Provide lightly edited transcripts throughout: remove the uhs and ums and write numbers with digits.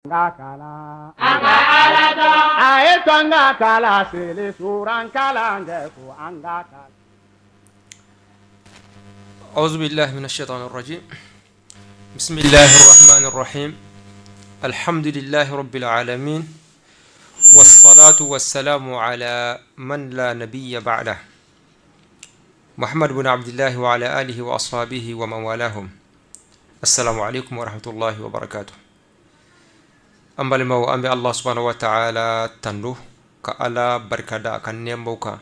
Ka kalan an ka Ala dɔn a ye to an ka kalan seli suran kalan kɛ ko an ka kalan. أعوذ بالله من الشيطان الرجيم بسم الله الرحمن الرحيم الحمد لله رب العالمين والصلاة والسلام على من لا نبي بعده محمد بن عبد الله وعلى آله وأصحابه ومن والاهم السلام عليكم ورحمة الله وبركاته. An balimaw, an bɛ Allah subhanahu wa ta'ala tando ka Ala barikada a ka nɛɛmaw kan,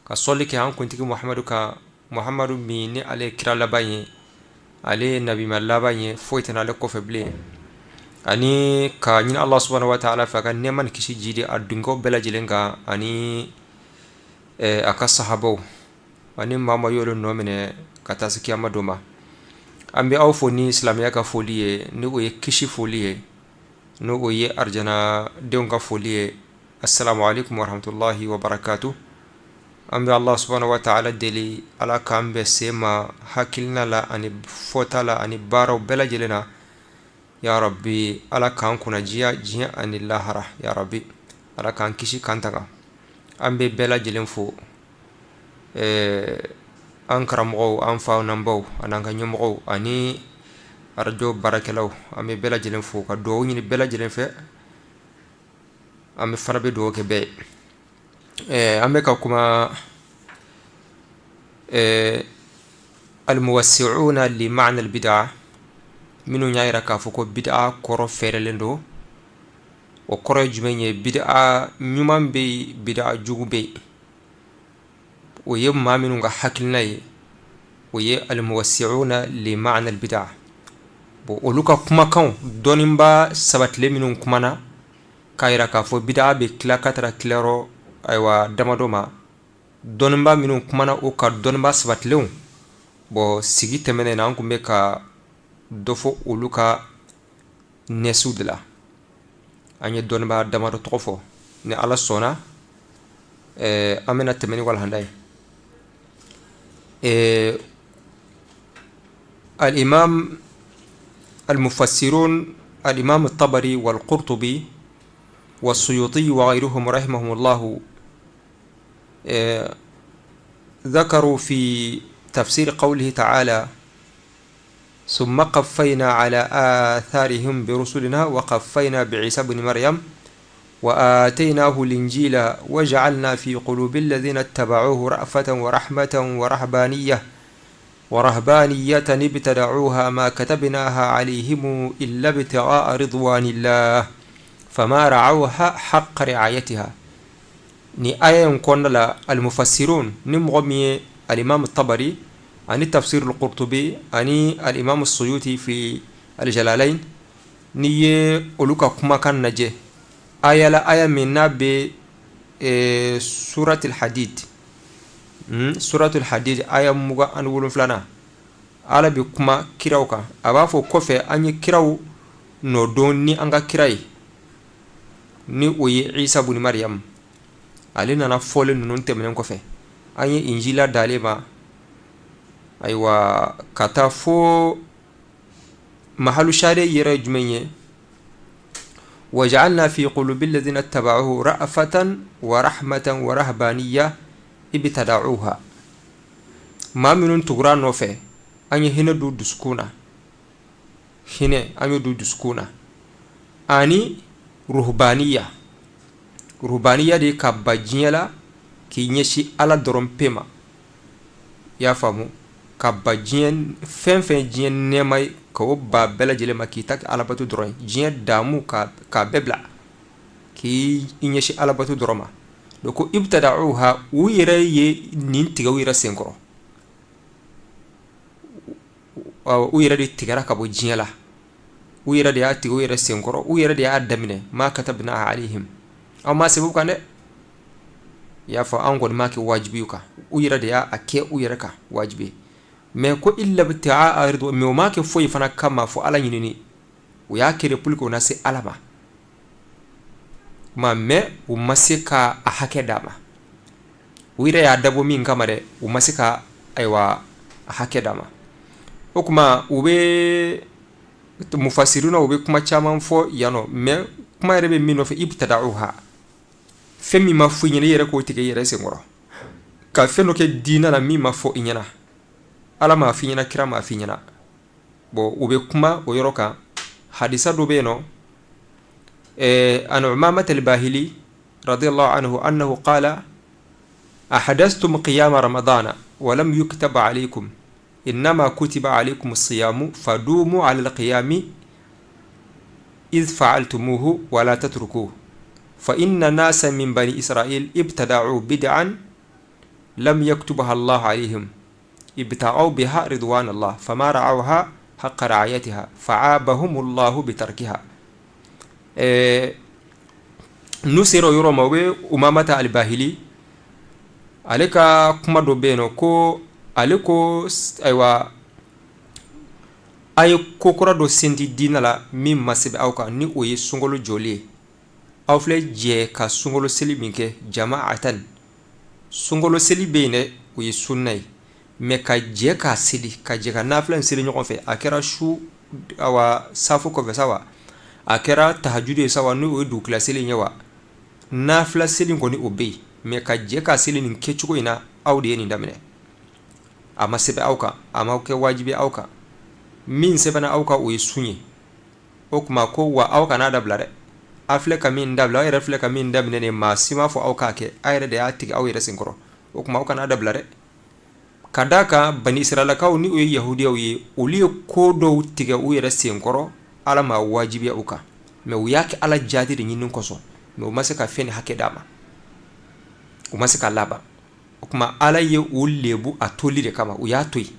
ka sɔli kɛ an kuntigi Muhamadu kan, Muhamadu min ni ale ye kira laban ye, ale ye nabima laban ye, foyi tɛ ale kɔfɛ bilen, ani ka ɲini Allah subhanahu wa ta'ala fɛ a ka nɛɛma ni kisi jidi a denkɛw bɛɛ lajɛlen kan, ani a ka sahabaw ani maa maa y'olu nɔ minɛ ka taa se kiyama don ma. An bɛ aw fo ni silamɛya ka foli ye, ni o ye kisi foli ye, n'o o ye arijana denw ka foli ye. Assalamu alaikum warahmatullahi wabarakatuh. An bɛ Allah subhanahu wa ta'ala deli, Ala k'an bɛn sen ma hakilina la ani fɔta la ani baaraw bɛɛ lajɛlen na. Ya rabbi, Ala k'an kunnajiya diɲɛ ani lahara. Ya rabbi, Ala k'an kisi k'an tanga. An bɛ bɛɛ lajɛlen fo, an karamɔgɔw, an faw n'an baw, an'an ka ɲɛmɔgɔw ani arajo baarakɛlaw. An bɛ bɛɛ lajɛlen fo ka dugawu ɲini bɛɛ lajɛlen fɛ. An bɛ fana bɛ dugawu kɛ bɛɛ ye. An bɛ ka kuma almuwassi'una li ma'na al-bid'a, minnu y'a jira k'a fɔ ko bid'a kɔrɔ fɛrɛlen don. O kɔrɔ ye jumɛn ye? Bid'a ɲuman bɛ yen, bid'a jugu bɛ yen. O ye maa minnu ka hakilina ye, o ye almuwassi'una li ma'na al-bid'a. Bon, olu ka kumakanw, dɔnnibaa sabatilen minnu kumana k'a jira k'a fɔ bid'a bɛ tila ka taara tilayɔrɔ ayiwa damadɔ ma, dɔnnibaa minnu kumana o ka dɔnnibaa sabatilenw. Bon, sigi tɛmɛnen na, an tun bɛ ka dɔ fɔ olu ka nɛsiw de la. An ye dɔnnibaa damadɔ tɔgɔ fɔ. Ni Ala sɔnna, an bɛna tɛmɛ ni walanda ye. Al-imam al-mufassirun, al-imam al-Tabari wal-Qurtubi wa-Suyuti wa ghayruhum rahimahumullah, ذكروا في تفسير قوله تعالى ثم قفينا على آثارهم برسلنا وقفينا بعيسى بن مريم وآتيناه الإنجيل وجعلنا في قلوب الذين اتبعوه رأفة ورحمة ورهبانية ابتدعوها ما كتبناها عليهم إلا ابتغاء رضوان الله فما رعوها حق رعايتها. Ni aya in kɔnɔna la, almufassirun, ni mɔgɔ min ye alimami Tabari ani tafsir al-Qurtubi ani alimami Suyuti fi al-Jalalain, n'i ye olu ka kumakan lajɛ aya la, aya min n'a bɛ suratul Hadid, suratul Hadid aya 27nan, Ala bɛ kuma kiraw kan. A b'a fɔ kɔfɛ an ye kiraw nɔ don ni an ka kira ye, ni o ye Isa bun Mariam. Ale nana fɔlen ninnu tɛmɛnen kɔfɛ, an ye Injila d'ale ma. Ayiwa, ka taa fo mahalu shahid yɛrɛ ye jumɛn ye? Waja'alna fi qulubi alladhina tabauhu ra'fatan wa rahmatan wa rahbaniya ibtada'uha. Maa minnu tugura nɔfɛ, an ye hinɛ don dusukun na, hinɛ an y'o don dusukun na, ani ruhbaniya. Ruhbaniya de ka ban diɲɛ la k'i ɲɛsin Ala dɔrɔn pe ma. I y'a faamu? Ka ban diɲɛ fɛn fɛn, diɲɛ nɛɛma ye, ka o ban bɛɛ lajɛlen ma, k'i ta kɛ alabato dɔrɔn ye. Diɲɛ damu k'a bɛɛ bila k'i ɲɛsin alabato dɔrɔn ma. Donc ko ibtada'uha, u yɛrɛ ye nin tigɛ u yɛrɛ senkɔrɔ. U yɛrɛ de tigɛra ka bɔ diɲɛ la, u yɛrɛ de y'a tigɛ u yɛrɛ senkɔrɔ, u yɛrɛ de y'a daminɛ. Ma katabna alayhim, aw ma sɛbɛn u kan dɛ. I y'a fɔ, an kɔni m'a kɛ wajibi kan, u yɛrɛ de y'a kɛ u yɛrɛ kan wajibi. Mais ko illa ibtigha'a ridwan, mais u m'a kɛ foyi fana kama fo Ala ɲinini. U y'a kɛ de pour que u na se Ala ma, mais u ma se ka a hakɛ d'a ma. U yɛrɛ y'a dabɔ min kama dɛ, u ma se ka ayiwa a hakɛ d'a ma. O tuma u bɛ Mufasiruna, u bɛ kuma caman fɔ yan nɔ, mais kuma yɛrɛ bɛ min nɔfɛ, ibtada'uha, fɛn min ma fɔ i ɲɛna, i yɛrɛ k'o tigɛ i yɛrɛ senkɔrɔ, ka fɛn dɔ kɛ diinɛ la min ma fɔ i ɲɛna, Ala m'a f'i ɲɛna, kira m'a f'i ɲɛna. Bon, u bɛ kuma o yɔrɔ kan. Hadisa dɔ bɛ yen nɔ, an Umamata al-Bahili radiyallahu anhu annahu qala ahadastum qiyama ramadana wa lam yuktab alaykum innama kutiba alaykum as-siyamu fadumu ala al-qiyami idh fa'altumuhu wa la tatrukuhu fa inna nasa min bani Israil ibtada'u bid'an lam yaktubaha Allah alayhim ibtaghaw biha ridwan Allah fama ra'awha haqqa ra'ayatiha fa'abahum Allah bitarkiha. N'u sera o yɔrɔ ma, u bɛ Umamata al-Bahili, ale ka kuma dɔ bɛ yen nɔ ko ale ko ayiwa, a ye ko kura dɔ senti diinɛ la min ma sɛbɛn aw kan, ni o ye sunkalo jɔli ye. Aw filɛ jɛ ka sunkalo seli min kɛ jama'atan, sunkalo seli bɛ yen dɛ, o ye sunna ye, mais ka jɛ k'a seli, ka jɛ ka nafila in seli ɲɔgɔn fɛ, a kɛra su awa safo kɔfɛ sa wa, a kɛra tahajudu ye sa wa, n'o ye dugutila seli ye wa, nafila seli kɔni o bɛ yen, mais ka jɛ k'a seli nin kɛcogo in na, aw de ye nin daminɛ. A ma sɛbɛn aw kan, a ma kɛ wajibi aw kan. Min sɛbɛnna aw kan, o ye sun ye. O tuma ko wa aw kana dabila dɛ. Aw filɛ ka min dabila, aw yɛrɛ filɛ ka min daminɛ nin, maa si m'a fɔ aw k'a kɛ, aw yɛrɛ de y'a tigɛ aw yɛrɛ senkɔrɔ. O tuma aw kana dabila dɛ, ka d'a kan bani Israilakaw, ni o ye yahudiyaw ye, olu ye ko dɔw tigɛ u yɛrɛ senkɔrɔ, Ala ma wajibiya u kan, mais u y'a kɛ Ala jaati de ɲini kosɔn, mais u ma se ka fɛn ni hakɛ d'a ma, u ma se ka laban. O tuma Ala ye u lebu a toli de kama, u y'a to yen,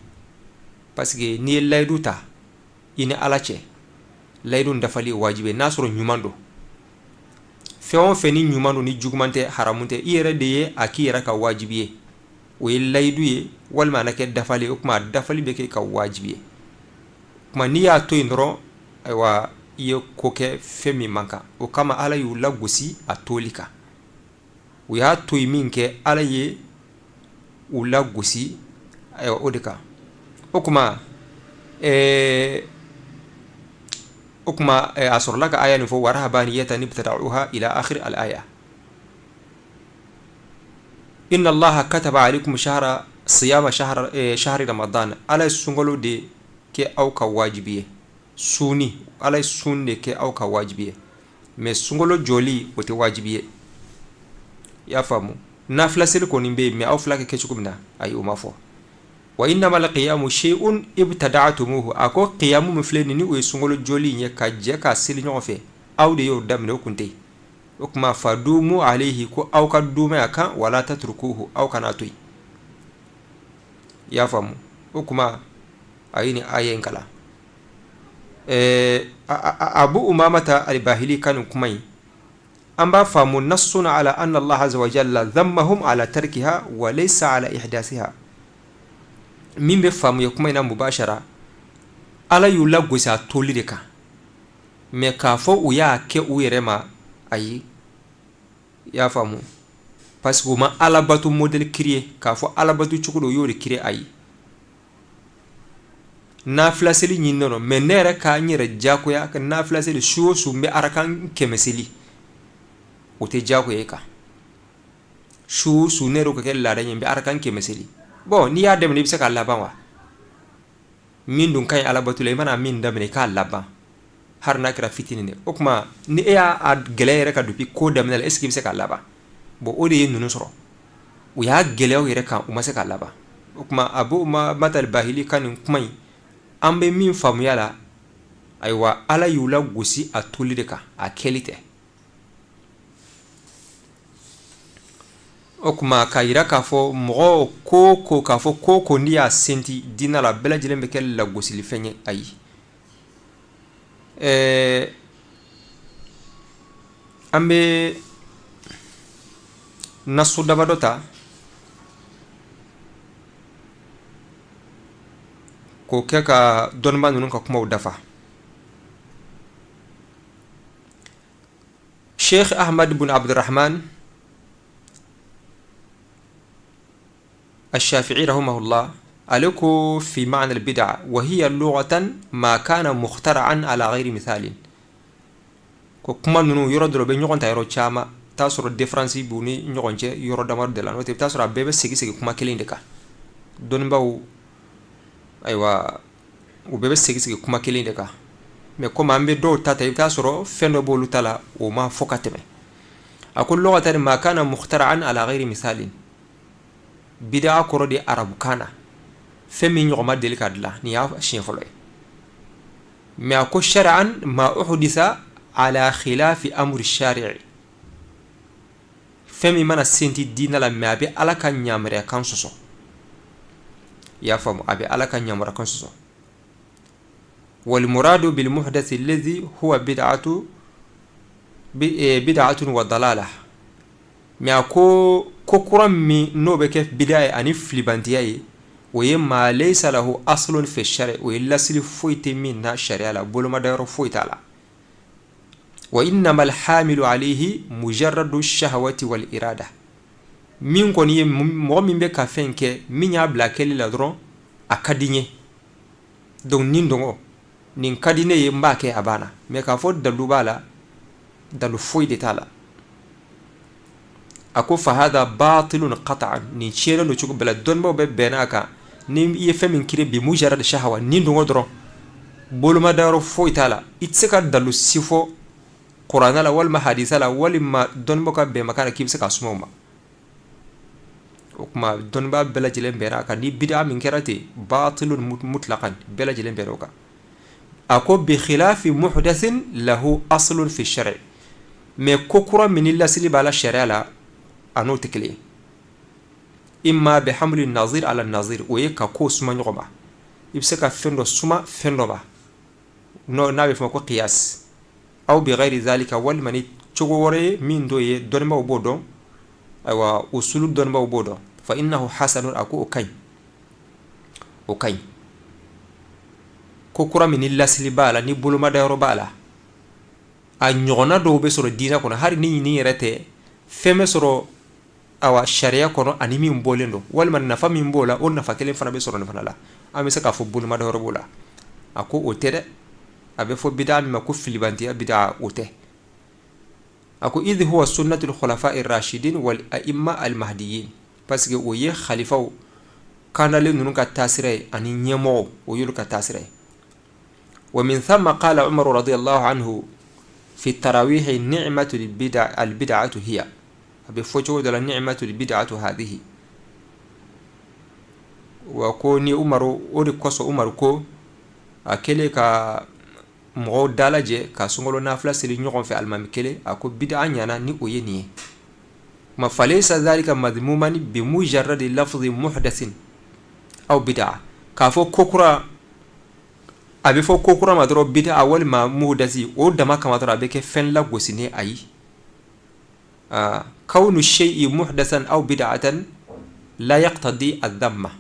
parce que n'i ye layidu ta i ni Ala cɛ, layidu dafali ye wajibi ye n'a sɔrɔ ɲuman don. Fɛn o fɛn ni ɲuman don, ni juguman tɛ, haramu tɛ, i yɛrɛ de ye a k'i yɛrɛ ka wajibi ye, o ye layidu ye walima a na kɛ dafali ye. O tuma a dafali bɛ kɛ ka wajibi ye. O tuma n'i y'a to yen dɔrɔn, ayiwa, i ye ko kɛ fɛn min man kan. O kama Ala y'u lagosi a toli kan. U y'a to yen min kɛ, Ala ye u lagosi ayiwa o de kan. O tuma a sɔrɔla ka aya nin fɔ, warahabaniyatan ibtada'uha ila akhir al aya, inna Allaha kataba alaykum shahra siyama shahri ramadan. Ala ye sunkalo de kɛ aw ka wajibi ye, sunni, Ala ye sun de kɛ aw ka wajibi ye, mais sunkalo jɔli, o tɛ wajibi ye. I y'a faamu? Nafila seli kɔni bɛ yen, mais aw fila kɛ kɛ cogo min na, ayi, o ma fɔ. Wa innamal qiyamu shay'un ibtada'tumuhu. A ko qiyamu min filɛ nin ni o ye sunkalo jɔli in ye, ka jɛ k'a seli ɲɔgɔn fɛ, aw de y'o daminɛ, o kun tɛ yen. O tuma fadumu alayhi, ko aw ka duumɛ a kan, wala tatrukuhu, aw kana to yen. I y'a faamu? O tuma a ye nin aya in kalan. Abu Umamata al-Bahili ka nin kuma in, an b'a faamu nassun ala anna Allah azza wa jalla dhammahum ala tarkiha wa laysa ala ihdasiha. Min bɛ faamuya kuma in na mubashara, Ala y'u lagosi a toli de kan, mais k'a fɔ u y'a kɛ u yɛrɛ ma, ayi. I y'a faamu? Parce que u ma alabato modèle créer, k'a fɔ alabato cogo dɔ u y'o de créer, ayi. Nafila seli ɲininen don, mais ne yɛrɛ ka n yɛrɛ jagoya ka nafila seli su o su, n bɛ arakan 100 seli, o tɛ jagoya e kan. Su o su, ne yɛrɛ ka kɛ laada ye, n bɛ arakan 100 seli. Bon, n'i y'a daminɛ, i bɛ se k'a laban wa? Min dun ka ɲi alabato la, i mana min daminɛ, i k'a laban, hali n'a kɛra fitinin de. O tuma ni e y'a gɛlɛya yɛrɛ ka depuis ko daminɛ la, est ce que i bɛ se k'a laban? Bon, o de ye ninnu sɔrɔ, u y'a gɛlɛya yɛrɛ kan, u ma se k'a laban. O tuma Abu Umamata al-Bahili ka nin kuma in, an bɛ min faamuya la, ayiwa, Ala y'u lagosi a toli de kan, a kɛli tɛ. O tuma k'a yira k'a fɔ mɔgɔ ko ko k'a fɔ ko ko n'i y'a senti diinɛ la, bɛɛ lajɛlen bɛ kɛ lagosilifɛn ye, ayi. An bɛ nasu damadɔ ta k'o kɛ ka dɔnnibaa ninnu ka kumaw dafa. Sheikh Ahmad bin Abdurrahman Ash-Shafi'i rahimahullah, Ale ko fi ma'na al-bid'a wa hiya lughatan ma kana mukhtara'an ala ghairi mithalin. Ko kuma ninnu yɔrɔ dɔ bɛ ɲɔgɔn ta yɔrɔ caman, t'a sɔrɔ différence b'u ni ɲɔgɔn cɛ yɔrɔ damadɔ de la. N'o tɛ, i bɛ t'a sɔrɔ a bɛɛ bɛ segin segin kuma kelen de kan. Dɔnnibaaw, ayiwa, u bɛɛ bɛ segin segin kuma kelen de kan, mais komi an bɛ dɔw ta ta, i bɛ t'a sɔrɔ fɛn dɔ b'olu ta la, o ma fɔ ka tɛmɛ. A ko lughatan ma kana mukhtara'an ala ghairi mithalin. Bid'a kɔrɔ de arabukan na, fɛn min ɲɔgɔn ma deli ka dilan, nin y'a siɲɛ fɔlɔ ye. Mais a ko shar'an ma uhditha ala khilafi amri shari'i. Fɛn min mana senti diinɛ la, mais a bɛ Ala ka yamaruya kan sɔsɔ, i y'a faamu, a bɛ Ala ka yamaruya kan sɔsɔ. Wal muradu bil muhdathi alladhi huwa bid'atu bid'atun wa dalala. Mais a ko ko kura min n'o bɛ kɛ bida ye ani filibantiya ye, o ye ma laysa lahu aslun fi shari, o ye lasili foyi tɛ min na sariya la, bolomadayɔrɔ foyi t'a la. Wa innama alhamilu alayhi mujarradu shahawati wal irada. Min kɔni ye mɔgɔ min bɛ ka fɛn kɛ, min y'a bila kɛli la dɔrɔn, a ka di n ye, donc nin dɔngɔ nin ka di ne ye, n b'a kɛ, a banna. Mais k'a fɔ dalu b'a la, dalu foyi de t'a la. A ko fahada batilun qat'an. Nin tiɲɛnen don cogo bɛɛ la, dɔnnibaw bɛɛ bɛnna a kan. Ni i ye fɛn min créer bi mujarrad shahawa, ni dɔngɔ dɔrɔn, bolomadayɔrɔ foyi t'a la, i tɛ se ka dalu si fɔ kuranɛ la walima hadisa la walima dɔnnibaw ka bɛnbakan na k'i bɛ se ka suma o ma. O tuma, dɔnnibaa bɛɛ lajɛlen bɛnna a kan, ni bid'a min kɛra ten, batilun mutlaqan, bɛɛ lajɛlen bɛnna o kan. A ko bi khilafi muhdathin lahu aslun fi shar'i. Mais ko kura min ni lasili b'a la sariya la, a n'o tɛ kelen ye. Imma bi hamli nazir ala nazir, o ye ka ko suma ɲɔgɔn ma. I bɛ se ka fɛn dɔ suma fɛn dɔ ma, n'a bɛ fɔ ma ko qiyas, aw bi ghayri zalika, walima ni cogo wɛrɛ ye min t'o ye, dɔnnibaw b'o dɔn, ayiwa, usulu dɔnnibaw b'o dɔn. Fa innahu hasanun. A ko o ka ɲi, o ka ɲi. Ko kura min ni lasili b'a la, ni bolomadayɔrɔ b'a la, a ɲɔgɔnna dɔw bɛ sɔrɔ diinɛ kɔnɔ, hali ni ɲini yɛrɛ tɛ, fɛn bɛ sɔrɔ, awa, sariya kɔnɔ ani min bɔlen don, walima nafa min b'o la, o nafa kelen fana bɛ sɔrɔ nin fana la, an bɛ se k'a fɔ bolomadayɔrɔ b'o la. A ko o tɛ dɛ. A bɛ fɔ bida min ma ko filibantiya bida, o tɛ. A ko idh huwa sunnatul khulafa'i rashidin wal a'imma al mahdiyin, parce que o ye khalifaw kandalen ninnu ka taasira ye ani ɲɛmɔgɔw, o y'olu ka taasira ye. Wa min thamma qala Umar radiyallahu anhu fi tarawih ni'matul bid'a al bid'atu hiya. A bɛ fɔ cogo dɔ la ni'matul bid'atu hadhihi. Wa ko ni Umaru, o de kosɔn Umaru ko, a kɛlen ka mɔgɔw dalajɛ ka sunkalo nafila seli ɲɔgɔn fɛ alimami kelen, a ko bid'a ɲana ni o ye nin ye. Ma falaysa dhalika madhmuman bi mujarradi lafzi muhdathin aw bid'a. K'a fɔ ko kura, a bɛ fɔ ko kura ma dɔrɔn bid'a walima muhdasi, o dama kama dɔrɔn a bɛ kɛ fɛn lagosinen, ayi. Kawnu shay'i muhdathan aw bid'atan la yaqtadi adh-dhamma.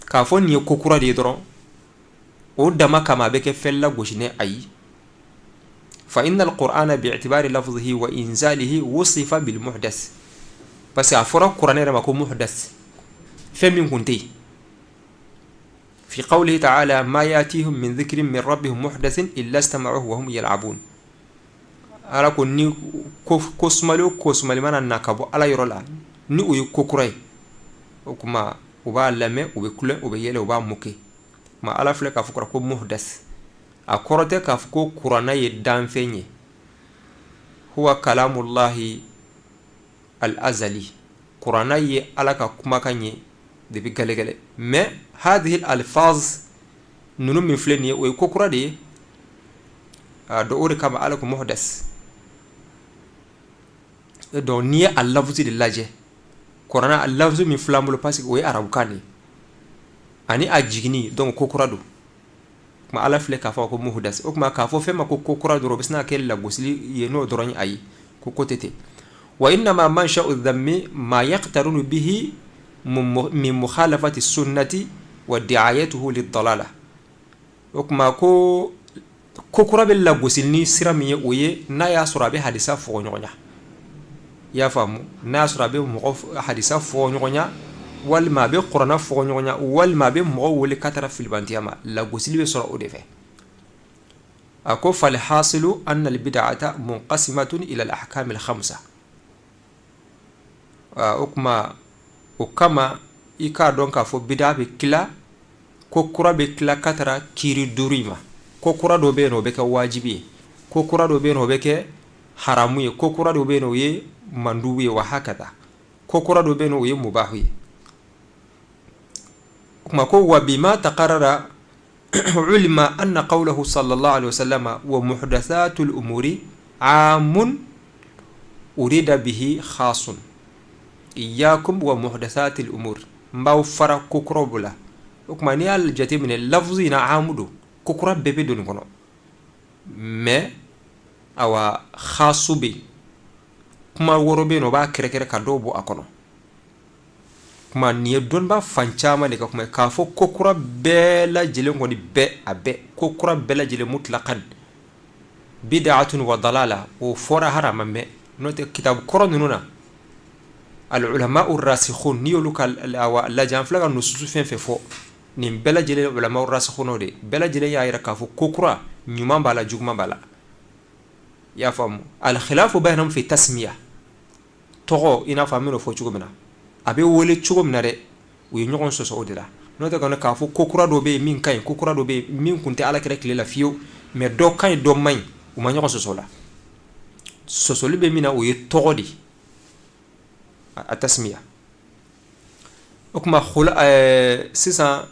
K'a fɔ nin ye ko kura de ye dɔrɔn, o dama kama a bɛ kɛ fɛn lagosinen, ayi. Fa inna al-qur'ana bi'tibari lafzihi wa inzalihi wusifa bil muhdath, parce que a fɔra kuranɛ yɛrɛ ma ko muhdath, fɛn min kun tɛ yen. Fi qawlihi ta'ala ma yatihim min dhikrin min rabbihim muhdathin illa istama'uhu wa hum yal'abun. Ala ko ni ko sumali o ko sumali mana na ka bɔ Ala yɔrɔ la, ni o ye ko kura ye, o tuma u b'a lamɛn, u bɛ kulon, u bɛ yɛlɛ, u b'a moquer. Ma Ala filɛ k'a fɔ ko muhdath, a kɔrɔ tɛ k'a fɔ ko kuranɛ ye danfɛn ye. Huwa kalamullahi al-azali, kuranɛ ye Ala ka kumakan ye depuis gɛlɛgɛlɛ. Mais hadhihi alfaz ninnu min filɛ nin ye, o ye ko kura de ye. A dɔn o de kama Ala ko muhdath. Donc n'i ye a lafuzi de lajɛ, kuranɛ a lafuzi min filɛ an bolo, parce que o ye arabukan de ye ani a jiginni, donc ko kura don. Kuma Ala filɛ k'a fɔ ko muhdath. O tuma, k'a fɔ fɛn ma ko ko kura dɔrɔn, o bɛ sin ka kɛ lagosili ye n'o dɔrɔn ye, ayi, ko ko tɛ ten. Wa innama mansha'u dhammi ma yaqtarinu bihi min mukhalafati sunnati wa di'ayatuhu lid-dalala. O tuma, ko ko kura bɛ lagosi ni sira min ye, o ye n'a y'a sɔrɔ a bɛ hadisa fɔ ɲɔgɔnya, i y'a faamu, n'a y'a sɔrɔ a bɛ mɔgɔ hadisa fɔ ɲɔgɔnya. Walima a bɛ kuranɛ fɔɲɔgɔnya, walima a bɛ mɔgɔ wele ka taara filibantiya ma, lagosili bɛ sɔrɔ o de fɛ. A ko falhasilu anna albid'ata munqasimatun ila al-ahkam al-khamsa. O tuma o kama i k'a dɔn k'a fɔ bida bɛ tila, ko kura bɛ tila ka taara kiri duuru in ma. Ko kura dɔ bɛ yen, o bɛ kɛ wajibi ye. Ko kura dɔ bɛ yen, o bɛ kɛ haramu ye. Ko kura dɔ bɛ yen, o ye mandubu ye. Wa hakadha, ko kura dɔ bɛ yen, o ye mubahu ye. O tuma ko wa bima taqarrara ulima anna qawlahu sallallahu alaihi wasallam wa muhdathatul umuri amun urida bihi khasun iyyakum wa muhdathatil umur. N b'aw fara ko kuraw la. O tuma n'i y'a jateminɛ, lafzu in na amu don, ko kura bɛɛ bɛ don nin kɔnɔ, mais awa khasu bɛ yen, kuma wɛrɛ bɛ yen, o b'a kɛrɛkɛrɛ ka dɔw bɔ a kɔnɔ. Kuma nin ye dɔnba fan caman de ka kuma k'a fɔ ko kura bɛɛ lajɛlen kɔni bɛɛ, a bɛɛ ko kura bɛɛ lajɛlen mutlaqan bid'atun wa dalala, o fɔra hali a ma mɛn. N'o tɛ, kitabu kɔrɔ ninnu na, al-ulama'u rasikhun, n'i y'olu ka awa lajɛ, an filɛ ka nususu fɛn fɛn fɔ nin bɛɛ lajɛlen, ulama'u rasikhun de bɛɛ lajɛlen y'a jira k'a fɔ ko kura ɲuman b'a la, juguman b'a la. I y'a faamu? Al-khilafu bainahum fi tasmiya, tɔgɔ, i n'a fɔ an bɛn'o fɔ cogo min na, a bɛ wele cogo min na dɛ, u ye ɲɔgɔn sɔsɔ o de la. N'o tɛ kɔni, k'a fɔ ko kura dɔ bɛ yen min ka ɲi, ko kura dɔ bɛ yen min tun tɛ Ala kira tile la fiyewu, mais dɔ ka ɲi, dɔ man ɲi, u ma ɲɔgɔn sɔsɔ o la. Sɔsɔli bɛ min na, o ye tɔgɔ de, a tasmiya. O tuma sisan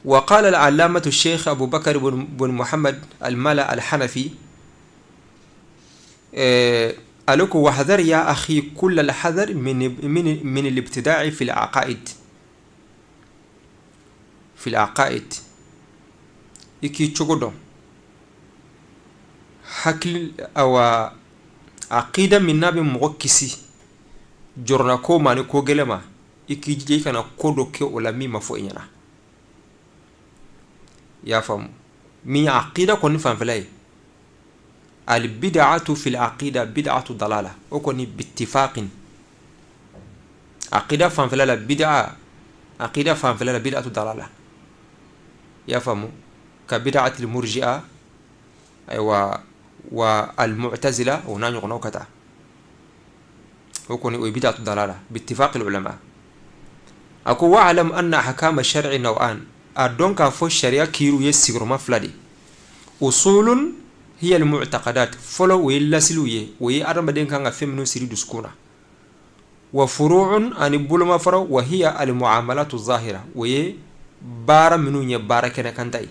وقال العلامة الشيخ أبو بكر بن محمد الملا الحنفي ale ko واحذر يا أخي كل الحذر من الابتداع في العقائد في العقائد. I k'i cogo dɔn hakili, awa aqida min n'a bɛ mɔgɔ kisi jɔrɔnako ma ni ko gɛlɛn ma, i k'i jija i kana ko dɔ kɛ o la min ma fɔ i ɲɛna. I y'a faamu? Min ye aqida kɔni fanfɛla ye, albid'atu fil aqida bid'atu dalala, o kɔni bittifaqin. Aqida fanfɛla la, bid'a aqida fanfɛla la, bid'atu dalala. I y'a faamu? Ka bid'atil murji'a, ayiwa, wa al-mu'tazila, o n'a ɲɔgɔnnaw ka taa, o kɔni o ye bid'atu dalala bittifaqil ulama. A ko wa'lam anna ahkama shar'i naw'an. A dɔn k'a fɔ sariya kiiriw ye sigiyɔrɔma fila de. Usulun hiya al-mu'taqadat, fɔlɔ o ye lasiliw ye, o ye adamaden kan ka fɛn minnu siri dusukun na. Wa furu'un, ani bolomafara, wa hiya al-mu'amalatu zahira, o ye baara minnu ye baara kɛnɛ kan ta ye,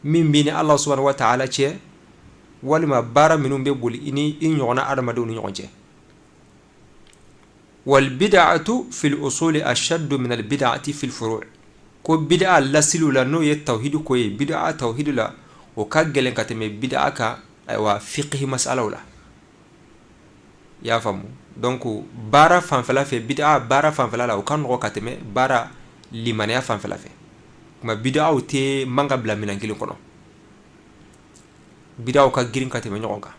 min b'i ni Allah subhanahu wa ta'ala cɛ, walima baara minnu bɛ boli i ni i ɲɔgɔnna adamadenw ni ɲɔgɔn cɛ. Wal bid'atu fil usuli ashaddu min al bid'ati fil furu'. Ko bid'a lasiliw la, n'o ye tawhid ko ye, bid'a tawhid la, o ka gɛlɛn ka tɛmɛ bid'a kan, ayiwa, fiqhi masalaw la. I y'a faamu? Donc baara fanfɛla fɛ, bid'a baara fanfɛla la, o ka nɔgɔ ka tɛmɛ baara limaniya fanfɛla fɛ. Kuma bid'aw tɛ man ka bila minɛn kelen kɔnɔ, bid'aw ka girin ka tɛmɛ ɲɔgɔn kan.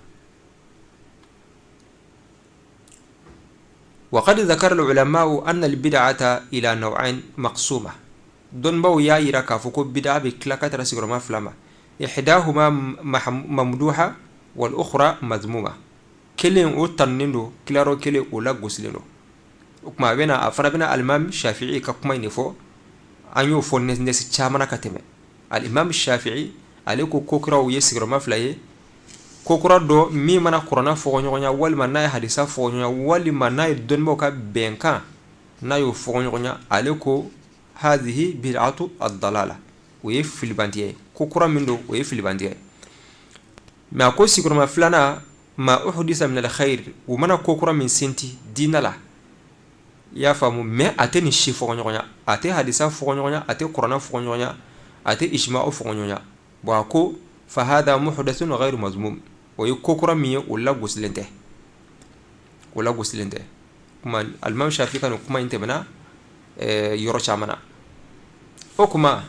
وقد ذكر العلماء أن البدعة إلى نوعين مقسومة. Dɔnnibaw y'a yira k'a fɔ ko bid'a bɛ tila ka taara sigiyɔrɔma fila ma. إحداهما ممدوحة والأخرى مذمومة. Kelen o tanunen don, tilayɔrɔ kelen o lagosilen don. O tuma a bɛna, a fana bɛna alimami Shafi'i ka kuma in de fɔ. An y'o fɔ nɛsi caman na ka tɛmɛ. Alimami Shafi'i, ale ko ko kuraw ye sigiyɔrɔma fila ye. Ko kura dɔ min mana kuranɛ fɔɲɔgɔnya, walima n'a ye hadisa fɔɲɔgɔnya, walima n'a ye dɔnnibaw ka bɛnkan n'a y'o fɔɲɔgɔnya, ale ko هذه بدعة الضلالة, o ye filibantiya ye. Ko kura min don, o ye filibantiya ye. Mais a ko sigiyɔrɔma filanan, ما أحدث من الخير, u mana ko kura min senti diinɛ la, i y'a faamu, mais a tɛ nin si fɔɲɔgɔnya, a tɛ hadisa fɔɲɔgɔnya, a tɛ kuranɛ fɔɲɔgɔnya, a tɛ ijma'u fɔɲɔgɔnya. Bon, a ko فهذا محدث غير مذموم, o ye ko kura min ye, o lagosilen tɛ, o lagosilen tɛ. Kuma alimami Shafi ka nin kuma in tɛmɛna yɔrɔ caman na. O kuma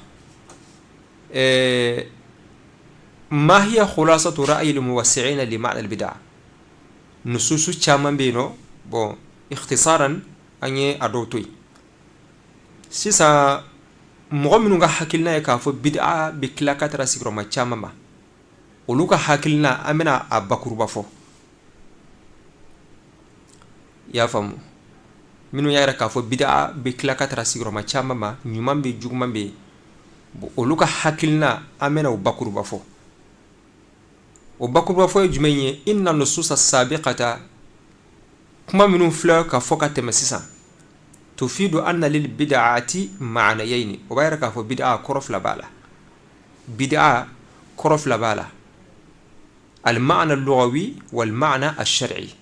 ما هي خلاصة رأي الموسعين لمعنى البدع؟ Nususu caman bɛ yen nɔ. Bon, ikhtisaran, an ye a dɔw to yen. Sisan, mɔgɔ minnu ka hakilina ye k'a fɔ bid'a bɛ tila ka taara sigiyɔrɔma caman ma, olu ka hakilina, an bɛna a bakuruba fɔ. I y'a faamu? Minnu y'a yira k'a fɔ bid'a bɛ tila ka taara sigiyɔrɔma caman ma, ɲuman bɛ, juguman bɛ yen, olu ka hakilina, an bɛna o bakuruba fɔ. O bakurubafɔ ye jumɛn ye? Inna nususa sabiqata, kuma minnu filɛ ka fɔ ka tɛmɛ sisan, tufidu anna lil bid'ati ma'nayayni, o b'a yira k'a fɔ bid'a kɔrɔ fila b'a la. Bid'a kɔrɔ fila b'a la: al ma'na lughawi wal ma'na ash-shar'i.